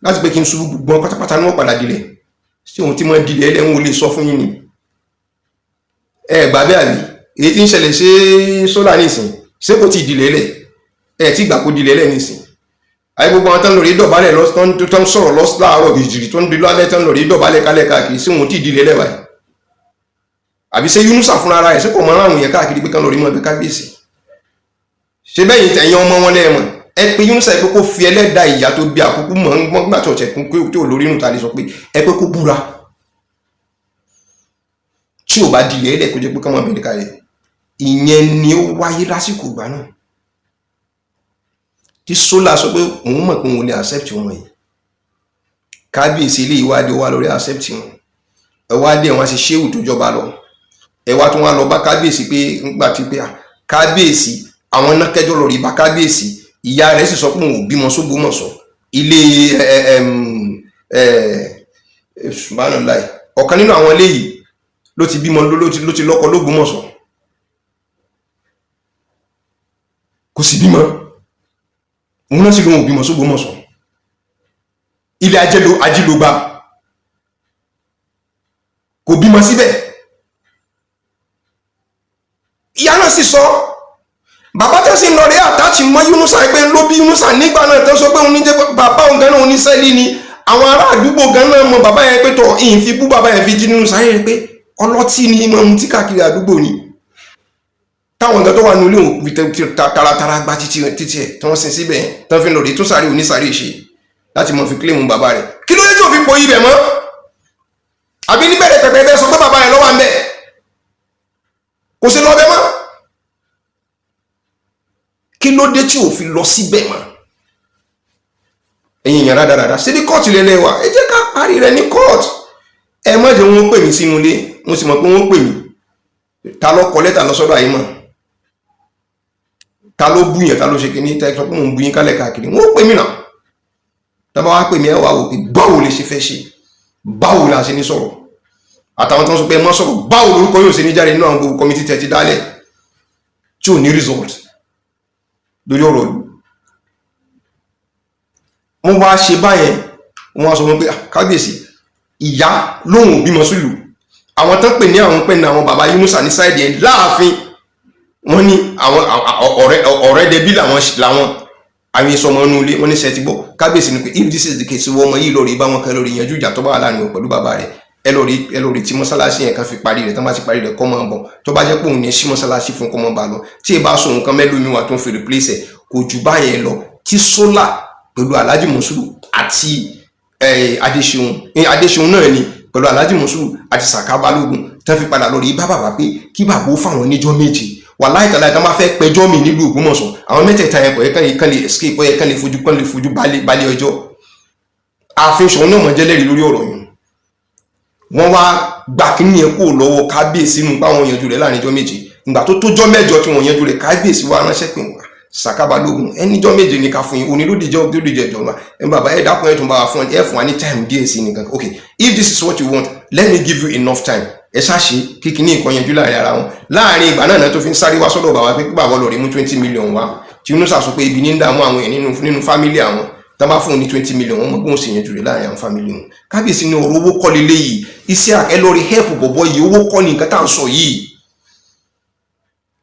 láti pé kí n ṣubú, gbogbo wọn pátápátá ní wọ́n padà dilẹ̀. Ṣé ohun tí wọ́n dilẹ̀ ẹlẹ́wọ̀n ò lè sọ fún yín ni? Ẹ gbà bẹ́ẹ̀ àbí? Èyí tí ń ṣẹlẹ̀ ṣe sólà nísìn, ṣé kò tí ì dilẹ̀ lẹ̀? Ẹ tí gbà kó dilẹ̀ lẹ̀ nísìn. Àyè gbogbo àwọn tó ń lọ rí dọ̀bálẹ̀ lọ, tó ń sọ̀rọ̀ lọ láàárọ̀ gìjìrì, tó ń di lálẹ́, tó ń lọ rí dọ̀bálẹ̀ kálẹ̀ káàkiri, sí wọn tí ì dilẹ̀ lẹ̀ báyìí àbí? Ṣé Yunusa fúnra rẹ̀, ṣé kò mọ àwọn èèyàn káàkiri pé kán lọ rí mọ́ ẹgbẹ́ kábíyèsí? Ṣé bẹ́yìn tẹ̀yìn ọmọ wọn lẹ́ẹ̀mọ̀? Ẹ pé Yunusa, ẹ pé kó fi ẹlẹ́dàá ìyá tó bí àkókò mọ̀ ń gbọ́n gbà tó ọ̀tẹ̀ kún tí ò lórí inú ta lè sọ pé ẹ pé kó búra. Tí ò bá dilẹ̀ ẹlẹ̀, kó jẹ́ pé kọ́ máa bẹ̀rẹ̀ kalẹ̀. Ìyẹn ni ó wáyé lásìkò ìgbà náà tí Sola sọ pé òun mọ̀ pé òun lè accept wọn yìí. Kábíyèsí ilé ìwádìí wà lórí accept wọn. Ẹ wá dé, wọn ṣe ṣéwù tó jọba lọ. Ẹ wá tún wá lọ bá kábíyèsí pé ńgbà tí pé kábíyèsí, àwọn náà kẹjọ lọ rí bá kábíyèsí. Ìyá rẹ̀ sì sọ pé òun ò bímọ sÓgbómọ̀ṣọ́, ilé ẹ ẹ ẹ subhanallah. Ọ̀kan nínú àwọn eléyìí ló ti bímọ, ló ti lọ́kọ lÓgbómọ̀ṣọ́, kò sì bímọ. Òun náà sì lóun ò bímọ sÓgbómọ̀ṣọ́, ilé ajílógba, kò bímọ síbẹ̀. Ìyá náà sì sọ, bàbá tó sì ń lọ rí àtàtì mọ́ Yunusa pé ló bí Yunusa nígbà náà, tó sọ pé òun ní jẹ́ bàbá òun gan náà, oníṣẹ́lí ni. Àwọn ará àdúgbò gan náà mọ bàbá yẹn pé tọ̀ ìyìn fi bú bàbá yẹn fi jí nínú sáyẹn pé ọlọ́tí ni, mọ̀ ohun tí káàkiri àdúgbò ni. Táwọn nǹkan tó wà nílé òun fi taratara gba títí títí ẹ̀ tí wọ́n sin síbẹ̀ yẹn, tí wọ́n fi ń lọ rí tó sáré onísàárè ṣe láti mọ̀ fi kílèmù bàbá rẹ̀. Kí ló dé tí ò fi po ibẹ̀ mọ́? Àbí níbẹ̀rẹ̀ pẹ̀pẹ̀ bẹ́ẹ̀ sọ pé bàbá yẹn ló wà ń bẹ̀, kò sí lọ bẹ́ mọ́? Kí ló dé tí ò fi lọ síbẹ̀ mọ́? Ẹ̀yin èèyàn rádaràda, ṣé ní kóòtù lẹ́lẹ́ wa? Ẹ jẹ́ ká parí rẹ̀ ní kóòtù. Ẹ má jẹ́ wọ́n pè mí sínú ilé. Mo sì mọ̀ pé wọ́n pè mí. Ta ló kọ lẹ́tà lọ sọ́dọ̀ àyímọ̀? Ta ló bú yẹn? Ta ló ṣe kíní? Tẹ́ sọ pé mò ń bú yín kálẹ̀ káàkiri, wọ́n pè mí náà. Tá bá wá pè mí, ẹ wá wò pé báwo lè ṣe fẹ́ ṣe, báwo la ṣe ní sọ̀rọ̀ àtàwọn tó ń sọ pé ẹ má sọ̀rọ̀, báwo lórúkọ yóò ṣe ní jáde nínú àwọn gbogbo committee tẹ̀ ti dálẹ̀ tí ò ní result lórí ọ̀rọ̀ ìlú. Wọ́n wá ṣe báyẹn, wọ́n wá sọ wọn pé, "Ah, kábíyèsí, ìyá lóhùn ò bímọ sílùú." Àwọn tán pè ní àwọn pè ní àwọn bàbá Yunusa ní side yẹn láàfin, wọ́n ní àwọn ọ̀rẹ́ dẹbí làwọn àwọn ìsọmọ inú ilé. Wọ́n ní sẹ́ẹ̀tì gbọ́? Kábíyèsí ni pé if this is the case, wọ́n ọmọ yìí lórí bá wọn kẹ́ lórí yanjú ìjà tó bá wà láàrin wọn pẹ̀lú bàbá rẹ̀. Ẹ lọ rí tí mọ́sálásí yẹn kan fi parí rẹ̀. Tán bá ti parí rẹ̀, kọ́ máa bọ̀. Tó bá jẹ́ pé òun ní sí mọ́sálásí fún, kọ́ máa bá lọ. Tí ì bá sọ nǹkan mẹ́lòmí wà tó ń fi replace ẹ̀, kò jù báyẹn lọ. Tí Sola pẹ̀lú Alhaji Monsuru àti Adéṣeun, Adéṣeun náà ni pẹ̀lú Alhaji Monsuru àti Saka Balógun tán fi padà lọ rí bá bàbá pé kí bàbá ó fáwọn níjọ́ 7. Wàláhì tàláhì, tán bá fẹ́ pẹjọ́ mi nílùú Ògbómọ̀ṣọ́, àwọn mẹ́tẹ̀ẹ̀ta yẹn kò yẹ kán lè escape, kò yẹ kán lè fojú balẹ̀ ọjọ́. Ààfin Ṣọ̀ún náà mọ̀ jẹ́lẹ́rìí lórí ọ̀rọ̀ yìí. Wọ́n wá gba kínní yẹn kúrò lọ́wọ́ kábíyèsí nù báwọn yanjú rẹ̀ láàrin ijọ́ 7. Ìgbà tó tójọ́ 8 tí wọ́n yanjú rẹ̀, kábíyèsí wá ránṣẹ́ pé wá Saka Balógun, ẹníjọ́ 7 ní ká fún yín, òní lódìjọ́ lódìjọ́ ìjọba ẹ. Bàbá, ẹ dákun, ẹ tún bá wa fún ẹ, fún wa ní time díẹ̀ sí nìkan. Okay, if this is what you want, let me give you enough time. Ẹ ṣáṣe kíkiní nǹkan yanjú láàrin ara wọn. Láàrin ìgbà náà tó fi ń sáré wá sọ́dọ̀ bàbá pé kí bàbá lọ rí mú 20 million wá, tí Yunusa sọ pé ibi ní ń dààmú àwọn èèyàn nínú family àwọn, tá bá fún un ní 20 million, wọn mọ̀ pé òun sì yanjú rẹ̀ láàrin àwọn family wọn. Kábíyèsí ní ọ̀rọ̀ owó kọ́ leléyìí. Isiaq, ẹ lọ rí help bọ̀bọ̀ yìí. Owó kọ́ ni nǹkan tá à ń sọ yìí,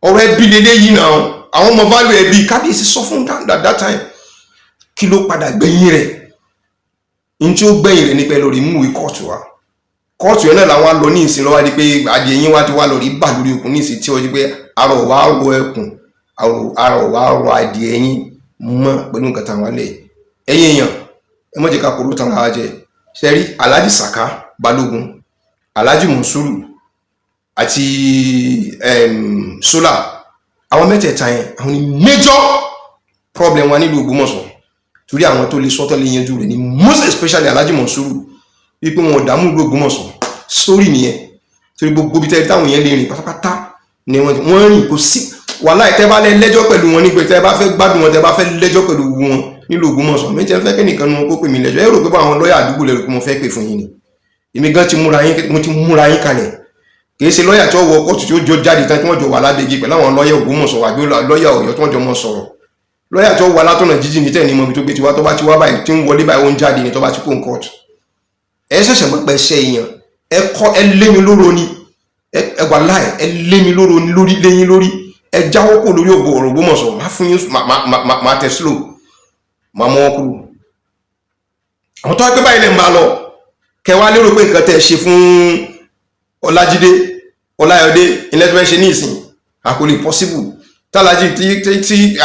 ọ̀rọ̀ ẹbí leléyìí náà. Àwọn ọmọ value ẹbí. Kábíyèsí sọ fún that time. Kí ló padà gbẹ̀yìn rẹ̀? Ní tí ó gbẹ̀yìn rẹ̀ nípa ẹ lọ rí mú ìwé kóòtù wá. Kóòtù yẹn náà làwọn á lọ ní ìsìn lọ́wọ́ di pé adìẹ yín wá ti wá lọ rí bà lórí okùn ní ìsìn, tí ó di pé arọ wá rọ ẹkùn, arọ wá rọ adìẹ yín mọ́ pẹ̀lú nǹkan táwọn alẹ́. Ẹ̀yin èèyàn, ẹ má jẹ́ ká kóró tán ara jẹ. Ṣẹ́rí Alhaji Saka Balógun, Alhaji Monsuru àti Sola, àwọn mẹ́tẹ̀ẹ̀ta yẹn, àwọn ni major problem wa nílùú Ògbómọ̀ṣọ́, torí àwọn tó lè sọ́tọ̀ lè yanjú rẹ̀ ni, most especially Alhaji Monsuru, wípé wọn ò dààmú ìlú Ògbómọ̀ṣọ́. Story nìyẹn, torí gbogbo ibi tẹ́lẹ̀ táwọn yẹn lè rìn pátápátá ni wọ́n rìn. Kò sí wàhálà. Tẹ́ bá lẹ́ lẹ́jọ́ pẹ̀lú wọn nígbà tẹ́ bá fẹ́ gbádùn wọn, tẹ́ bá fẹ́ lẹ́jọ́ pẹ̀lú wọn nílùú Ògbómọ̀ṣọ́, mi jẹ́ fẹ́ kẹ́nìkan nu wọn kó pè mí lẹ́jọ́. Ẹ rò pé báwọn lọ́ọ̀yà àdúgbò lè rò pé mo fẹ́ pè fún yín ni. Èmi gan ti múra yín, mo ti múra yín kalẹ̀. Kìí ṣe lọ́ọ̀yà tí wọ́n wọ kóòtù tí ó jọ jáde tán, tí wọ́n jọ wà lábẹ́gi pẹ̀lú àwọn lọ́ọ̀yà Ògbómọ̀ṣọ́ àbí lọ́ọ̀yà Ọ̀yọ́ tí wọ́n jọ mọ́ sọ̀rọ̀. Lọ́ọ̀yà tí wọ́n wà látọ̀nà jíjìn ní tẹ̀ ní mọ̀bí tó gbé tiwa, tó bá ti wá báyìí, tí ń wọlé báyìí, ó ń jáde ní tó bá ti kó ń kóòtù. Ẹ ṣẹ̀ṣẹ̀ mọ̀ pé ṣe èèyàn ẹ kọ́, ẹ lé mi lóró ni. Ẹ wà láì, ẹ lé mi lóró ni lórí léyìn lórí. Ẹ jáwọ́ kó lórí ògbó ọ̀rọ̀ Ògbómọ̀ṣọ́. Má fún yín, má tẹ slow, má mọ́ wọn kúrò. Àwọn tó wá pé báyìí lè ń bá lọ, kẹ wá lérò pé nǹkan tẹ́ ṣe fún Ọlájídé Ọláyọdé ilẹ̀ tó fẹ́ ṣe ní ìsìn, àkọlé possible. Tálájì tí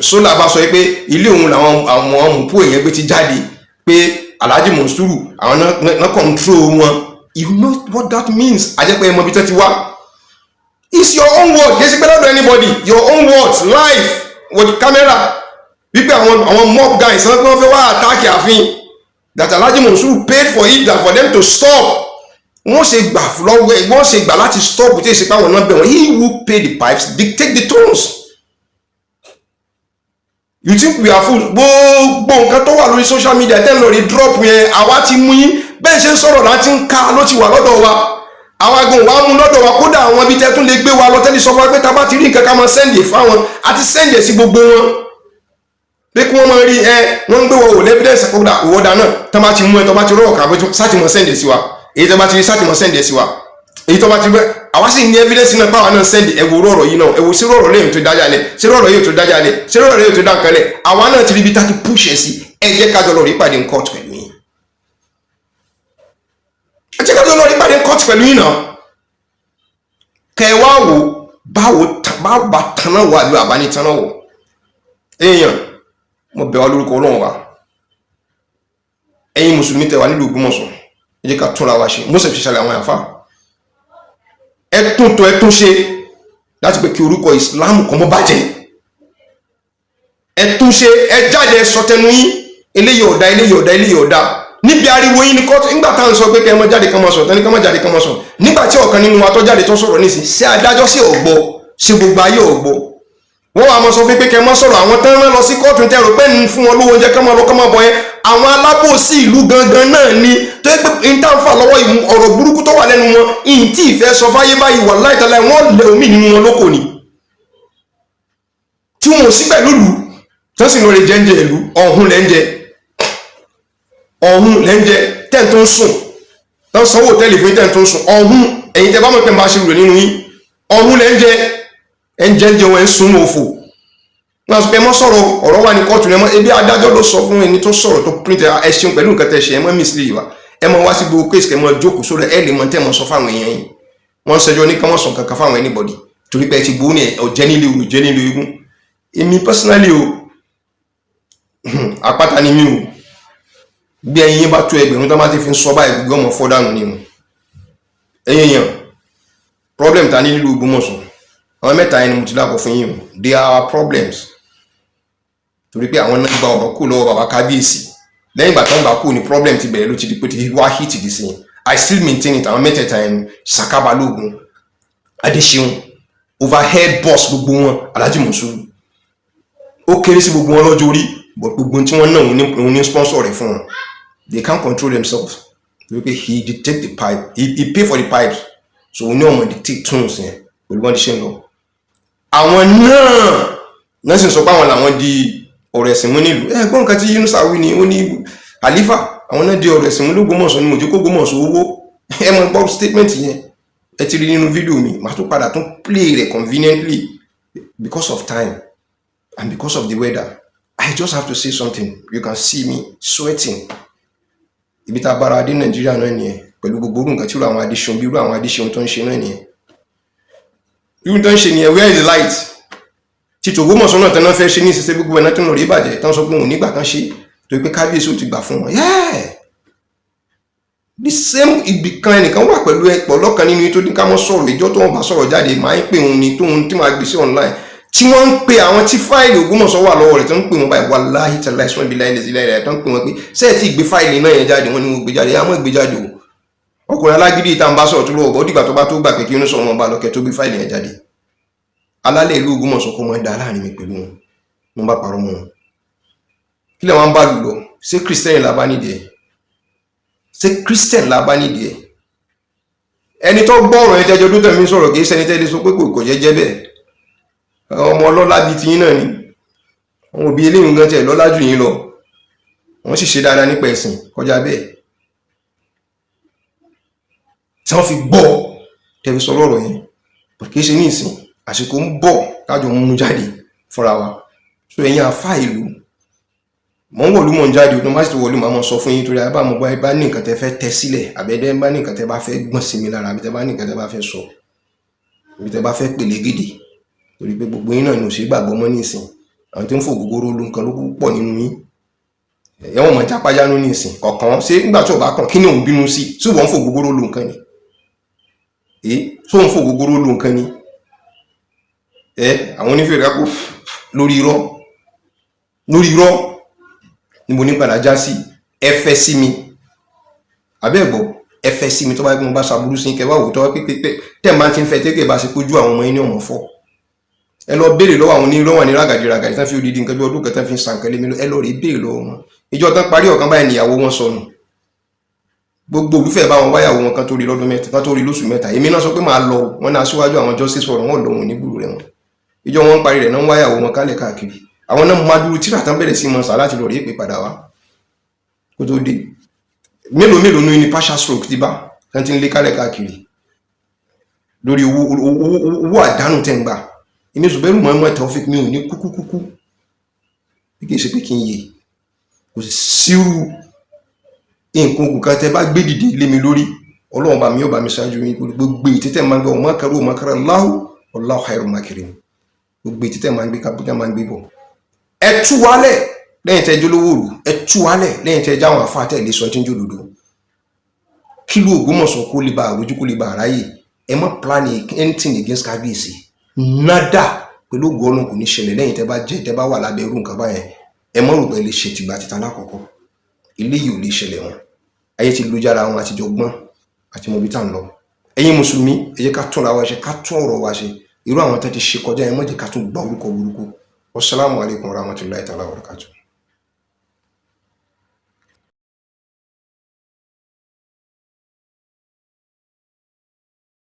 Sola bá sọ pé ilé òun làwọn àwọn mùpú èèyàn gbé ti jáde, pé Alhaji Monsuru àwọn náà control wọn. You know what that means? Àjẹpẹ́ ẹ mọ ibi tó ti wá. It's your own word, kì í ṣe pé lọ́dọ̀ anybody. Your own words, live with camera, wípé àwọn mob guys wọ́n pé wọ́n fẹ́ wá attack ààfin, that Alhaji Monsuru paid for it, that for them to stop. Wọ́n ṣe gbà lọ́wọ́ ẹ̀, wọ́n ṣe gbà láti stop tí èsì pé àwọn náà bẹ̀ wọ́n. He who pay the pipes dictate the tones. You think we are fools? Gbogbo nǹkan tó wà lórí social media tẹ́ ń lọ rí drop yẹn, àwa ti mú yín. Bẹ́ẹ̀ ṣe ń sọ̀rọ̀ láti ń ká ló ti wà lọ́dọ̀ wa. Àwọn agun wa mú lọ́dọ̀ wa. Kódà àwọn ibi tẹ́ tún lè gbé wa lọ tẹ́lẹ̀ sọ fún wa pé tá a bá ti rí nǹkan, ká máa send fáwọn, àti send sí gbogbo wọn pé kí wọ́n máa rí ẹ. Wọ́n ń gbé wọ wò evidence. Kódà ìwọ́dà náà tó bá ti mú ẹ, tó bá ti rọ́ọ̀ kàwé, sáà ti mọ̀ send sí wa. Èyí tó bá ti rí, sáà ti mọ̀ send sí wa. Èyí tó bá ti bẹ́, àwa sì ní evidence náà pàwọn náà send. Ẹ wo ọ̀rọ̀ yìí náà, ẹ wo sí ọ̀rọ̀ lẹ́yìn tó dájà lẹ̀, sí ọ̀rọ̀ yìí tó dájà lẹ̀, sí ọ̀rọ̀ yìí tó dá nǹkan lẹ̀. Àwa náà ti rí ibi tá ti push ẹ̀ sí. Ẹ jẹ́ kájọ lọ rí pàdé court pẹ̀lú yín. Ẹ jẹ́ kájọ lọ rí pàdé court pẹ̀lú yín náà, kẹ wá wò báwo bá tanná wò àbí bàbá ní tanná wò. Èèyàn, mo bẹ̀ wá lórúkọ Ọlọ́run wa. Ẹ̀yin mùsùlùmí tẹ́ wà nílùú Ògbómọ̀ṣọ́, ẹ jẹ́ ká túnra wa ṣe. Mose fi ṣàlẹ̀ àwọn àfà, ẹ tún tó, ẹ tún ṣe láti pé kí orúkọ Islam kó má bàjẹ́. Ẹ tún ṣe, ẹ jáde, ẹ sọ tẹnu yín. Eléyìí ọ̀dà, eléyìí ọ̀dà, eléyìí ọ̀dà. Níbi ariwo yín ní kóòtù, nígbà táwọn sọ pé kẹ́ ẹ mọ́ jáde, kẹ́ mọ́ sọ̀rọ̀ tẹ́ni kẹ́ mọ́ jáde, kẹ́ mọ́ sọ̀rọ̀, nígbà tí ọ̀kan nínú wa tó jáde tó sọ̀rọ̀ nísìn, ṣé adájọ́ sí ọ̀gbọ́? Ṣé gbogbo ayé ọ̀gbọ́? Wọ́n wàá mọ sọ fún pé kẹ́ mọ́ sọ̀rọ̀. Àwọn tán rán lọ sí kóòtù tẹ́ rò pé ń fún wọn lówó oúnjẹ, kẹ́ mọ́ lọ, kẹ́ mọ́ bọ̀ yẹn, àwọn alábòsí ìlú gangan náà ni. Tó yẹ pé n tá n fà lọ́wọ́, ọ̀rọ̀ burúkú tó wà lẹ́nu wọn, ìyìn tí ìfẹ́ sọ fáyé báyìí, wà láìtàlá, wọ́n lẹ omi nínú wọn lóko ni, tí wọn ò sí pẹ̀lú ìlú, tí wọ́n sì lóore jẹ́ńjẹ ìlú ọ̀hún lẹ́ ń jẹ, ọ̀hún lẹ́ ń jẹ, tẹ́ tó ń sùn, tó ń sanwó hòtẹ́ẹ̀lì fún yín, tẹ́ tó ń sùn ọ̀hún. Ẹ̀yin tẹ́ bá mọ̀ pé ń bá ṣe rò nínú yín, ọ̀hún lẹ́ ń jẹ, ẹ̀ ń jẹ́ ń jẹun, ẹ̀ ń sun òfò. Wọ́n sọ pé ẹ mọ́ sọ̀rọ̀, ọ̀rọ̀ wà ní kóòtù ní ẹ mọ́. Ebi adájọ́ ló sọ fún ẹni tó sọ̀rọ̀ tó print. Ẹ ṣeun pẹ̀lú nǹkan tẹ́ ṣe. Ẹ mọ́ mislead wa. Ẹ mọ́ wá sí gbogbo case, kẹ́ mọ́ jókòó sórí ẹ lè mọ tẹ́ mọ́ sọ fáwọn èèyàn yìí. Wọ́n ṣẹjọ́ ní ká mọ́ sọ kankan fáwọn anybody, torí pé ẹ ti gbowó ní ọ̀jẹ́ nílé olùjẹ́ nílé eégún. Èmi personally o, àpáta ni mí o. Bí ẹyin bá tó 1000 tó bá ti fi ń sọ báyìí, gbogbo ọmọ fọ́ dànù ni o. Ẹ̀yin èèyàn, problem ta ní nílùú Ògbómọ̀ṣọ́, àwọn mẹ́ta yẹn ni mo ti dákọ̀ fún yín o. They are our problems, torí pé àwọn náà gba ọ̀rọ̀ kù lọ́wọ́ bàbá kábíyèsí. Lẹ́yìn ìgbà tó ń gbà kú ni problem ti bẹ̀rẹ̀, ló ti di pé ti wá hit di sí. I still maintain it. Àwọn mẹ́tẹ̀ẹ̀ta yẹn, Saka Balógun, Adéṣeun, overhead boss gbogbo wọn, Alhaji Monsuru. Ó kéré sí gbogbo wọn lọ́jọ́ orí, but gbogbo tí wọ́n náà, òun ní sponsor rẹ̀ fún wọn. They can't control themselves, torí pé he dictate the pipe, he pay for the pipes, so òun ní ọmọ dictate tunes yẹn pẹ̀lú wọn ti ṣe ń lọ. Àwọn náà sì sọ pé àwọn làwọn di ọ̀rọ̀ ẹ̀sìn mú nílùú. Ẹ gbọ́n nǹkan tí Yunusa wí ni. Ó ní àlífà àwọn náà di ọ̀rọ̀ ẹ̀sìn mú lÓgbómọ̀ṣọ́ ni òjò kó Ògbómọ̀ṣọ́ owó. Ẹ mọ gbọ́ statement yẹn, ẹ ti rí nínú fídíò mi. Màá tún padà tún play rẹ̀ conveniently. Because of time and because of the weather, I just have to say something. You can see me sweating. Ibi tá a bára dé Nàìjíríà náà nìyẹn, pẹ̀lú gbogbo orú nǹkan tí irú àwọn Adéṣeun, bí irú àwọn Adéṣeun tó ń ṣe náà nìyẹn, irú tó ń ṣe nìyẹn. Where is the light? Títí Ògbómọ̀ṣọ́ náà tẹ́ná fẹ́ ṣe ní ìṣiṣẹ́, gbogbo ẹ̀ náà tó ń lọ rí ìbàjẹ́ tán, sọ pé òun nígbà kan ṣe, torí pé kábíyèsí ò ti gbà fún wọn. Yeah, the same. Ibì kan ẹnìkan wà pẹ̀lú ẹ̀pọ̀ lọ́kàn nínú tó ní ká mọ́ sọ̀rọ̀. Ìjọ tó wọn bá sọ̀rọ̀ jáde, máa ń pè òun ni tóun tí máa gbé sí online, tí wọ́n ń pe àwọn tí fáìlì Ògbómọ̀ṣọ́ wà lọ́wọ́ rẹ̀, tó ń pè wọ́n báyìí, wàláhì tàláhì sọ́n ibi láìlẹ̀ sí láìlẹ̀, tó ń pè wọ́n pé sẹ́ẹ̀ tí ìgbé fáìlì náà yẹn jáde? Wọ́n ní wọ́n gbé jáde. Àmọ́ gbé jáde o. Ọkùnrin alágídí ìta ń bá sọ̀rọ̀ tó lọ́wọ́ bọ́, dìgbà tó bá tó gbà pé kí inú sọ̀rọ̀ wọn bá lọ́kẹ́ tó gbé fáìlì yẹn jáde. Alálẹ̀ ìlú Ògbómọ̀ṣọ́ kó máa da láàrin mi pẹ̀lú wọn, mo bá parọ́ mọ́ wọn. Kí lè wọn bá lù lọ? Ṣé Christian la bá nídìí ẹ̀? Ṣé Christian la bá nídìí ẹ̀? Ẹni tó gbọ́ ọ̀rọ̀ yẹn tẹ́jọ́ tó tẹ̀mí sọ̀rọ̀, kì í ṣẹni tẹ́lẹ̀ sọ pé kò jẹ́ jẹ́ bẹ́ẹ̀. Ọmọ ọlọ́lá bíi tiyín náà ni. Àwọn òbí eléyìí gan tiẹ̀ lọ́lá jù yín lọ, wọ́n sì ṣe dáadáa nípa ẹ̀sìn kọjá bẹ́ẹ̀, tí wọ́n fi gbọ́ tẹ̀fi sọ lọ́rọ̀ yẹn. Kì í ṣe ní ìsìn, àsìkò ń bọ̀ tájọ mú jáde fúnra wa. So ẹ̀yin àfa ìlú, mọ̀ ń wọ̀lú, mọ̀ ń jáde, tó má sì ti wọ̀lú, màá mọ̀ sọ fún yín, torí àbá mo bá ní nǹkan tẹ́ fẹ́ tẹ́ sílẹ̀, àbẹ́dẹ́ bá ní nǹkan tẹ́ bá fẹ́ gbọ̀n sí mi lára, àbí tẹ́ bá ní nǹkan tẹ́ bá fẹ́ sọ, àbí tẹ́ bá fẹ́ pèlè gèdè, torí pé gbogbo yín náà ni ò ṣe é gbàgbọ́ mọ́ nísìn. Àwọn tí ń fò gbogbo ló nǹkan ló pọ̀ nínú yín. Ẹ̀wọ̀n mọ̀ jápájánú ní ìsìn kọ̀ọ̀kan. Ṣé nígbà tí ò bá kàn, kí ni òun bínú sí? Tí wọ́n ń fò gbogbooro lu nǹkan ni? Tó ń fò gbogbooro lu nǹkan ni? Ẹ àwọn onífèrè kápò lórí irọ́, lórí irọ́. Níbo ní padà já sí? Ẹ fẹ́ sí mi àbẹ́ ẹ̀gbọ́, ẹ fẹ́ sí mi. Tó bá yẹ kí mo bá ṣàbúrú sí, kẹ wá wò. Tó bá pé tẹ́ máa ti ń fẹ́ tẹ́kẹ̀ bá ṣe pójú àwọn ọmọ yín ní ọmọ fọ́, ẹ lọ béèrè lọ́wọ́ àwọn onírọ́ wà ní ràgàdì ràgàdì tán fi odidi nǹkan bí ọdún kan tán fi ń sàn kẹlẹ́ mi lọ. Ẹ lọ rí béèrè lọ́wọ́ wọn. Ìjọ tán parí ọ̀kan báyìí, níyàwó wọn sọnù. Gbogbo olùfẹ́ bá wọn wáyàwó wọn kan tó rí lọ́dún 3, kan tó rí lóṣù 3. Èmi náà sọ pé màá lọ. Wọn náà síwájú àwọn justice forum, wọn lọ, wọn ní gbúrú rẹ wọn. Ìjọ wọn ń parí rẹ̀ náà ń wáyàwó wọn kálẹ̀ káàkiri. Àwọn náà máa dúró tíra tán, bẹ̀rẹ̀ sí mọ sà láti lọ rí èpè padà wá kó tó dé. Mélòó mélòó ní partial stroke ti bá tán ti ń lé kálẹ̀ káàkiri lórí owó, owó àdánù tẹ́ ń gbà. Èmi Zubairu Muhammad Taofeek, mi ò ní kúkú kúkú bí kì í ṣe pé kí n yè. Kò sì sírú nǹkan ogun kan tẹ́ bá gbé dìde lé mi lórí. Ọlọ́run bá mi yóò bá mi ṣáájú yín. Gbogbo èyí tẹ́tẹ́ máa ń gbé ọmọ makaru makara Allahu, wallahu khairul makirin. Gbogbo èyí tẹ́tẹ́ máa ń gbé kápẹ́tẹ́ máa ń gbé bọ̀, ẹ tú wálẹ̀ lẹ́yìn tẹ́ jólówó òlù. Ẹ tú wálẹ̀ lẹ́yìn tẹ́ jáwọn àfa tẹ́ lè sọ tí ń jòdòdó. Kí ló Ògbómọ̀ṣọ́ kó lè ba àrójú, kó lè ba àráyè. Ẹ má plan anything against kábíyèsí, nada. Pẹ̀lú ògo Ọlọ́run, kò ní ṣẹlẹ̀. Lẹ́yìn tẹ́ bá jẹ́ tẹ́ bá wà lábẹ́ irú nǹkan báyẹn, ẹ mọ̀ rò pé lè ṣe tìgbà títa lákọ̀ọ́kọ́. Eléyìí ò lè ṣẹlẹ̀ wọn. Ayé ti lu jára wọn, àtijọ́ gbọ́n àti mọ̀bí tá à ń lọ. Ẹ̀yin mùsùlùmí, ẹ jẹ́ ká túnra wa ṣe, ká tún ọ̀rọ̀ wa ṣe. Irú àwọn tó ti ṣe kọjá, ẹ má jẹ́ ká tún gba orúkọ burúkú. Wasalaamu alaykum wa rahmatulahi ta'ala wa barakatuh.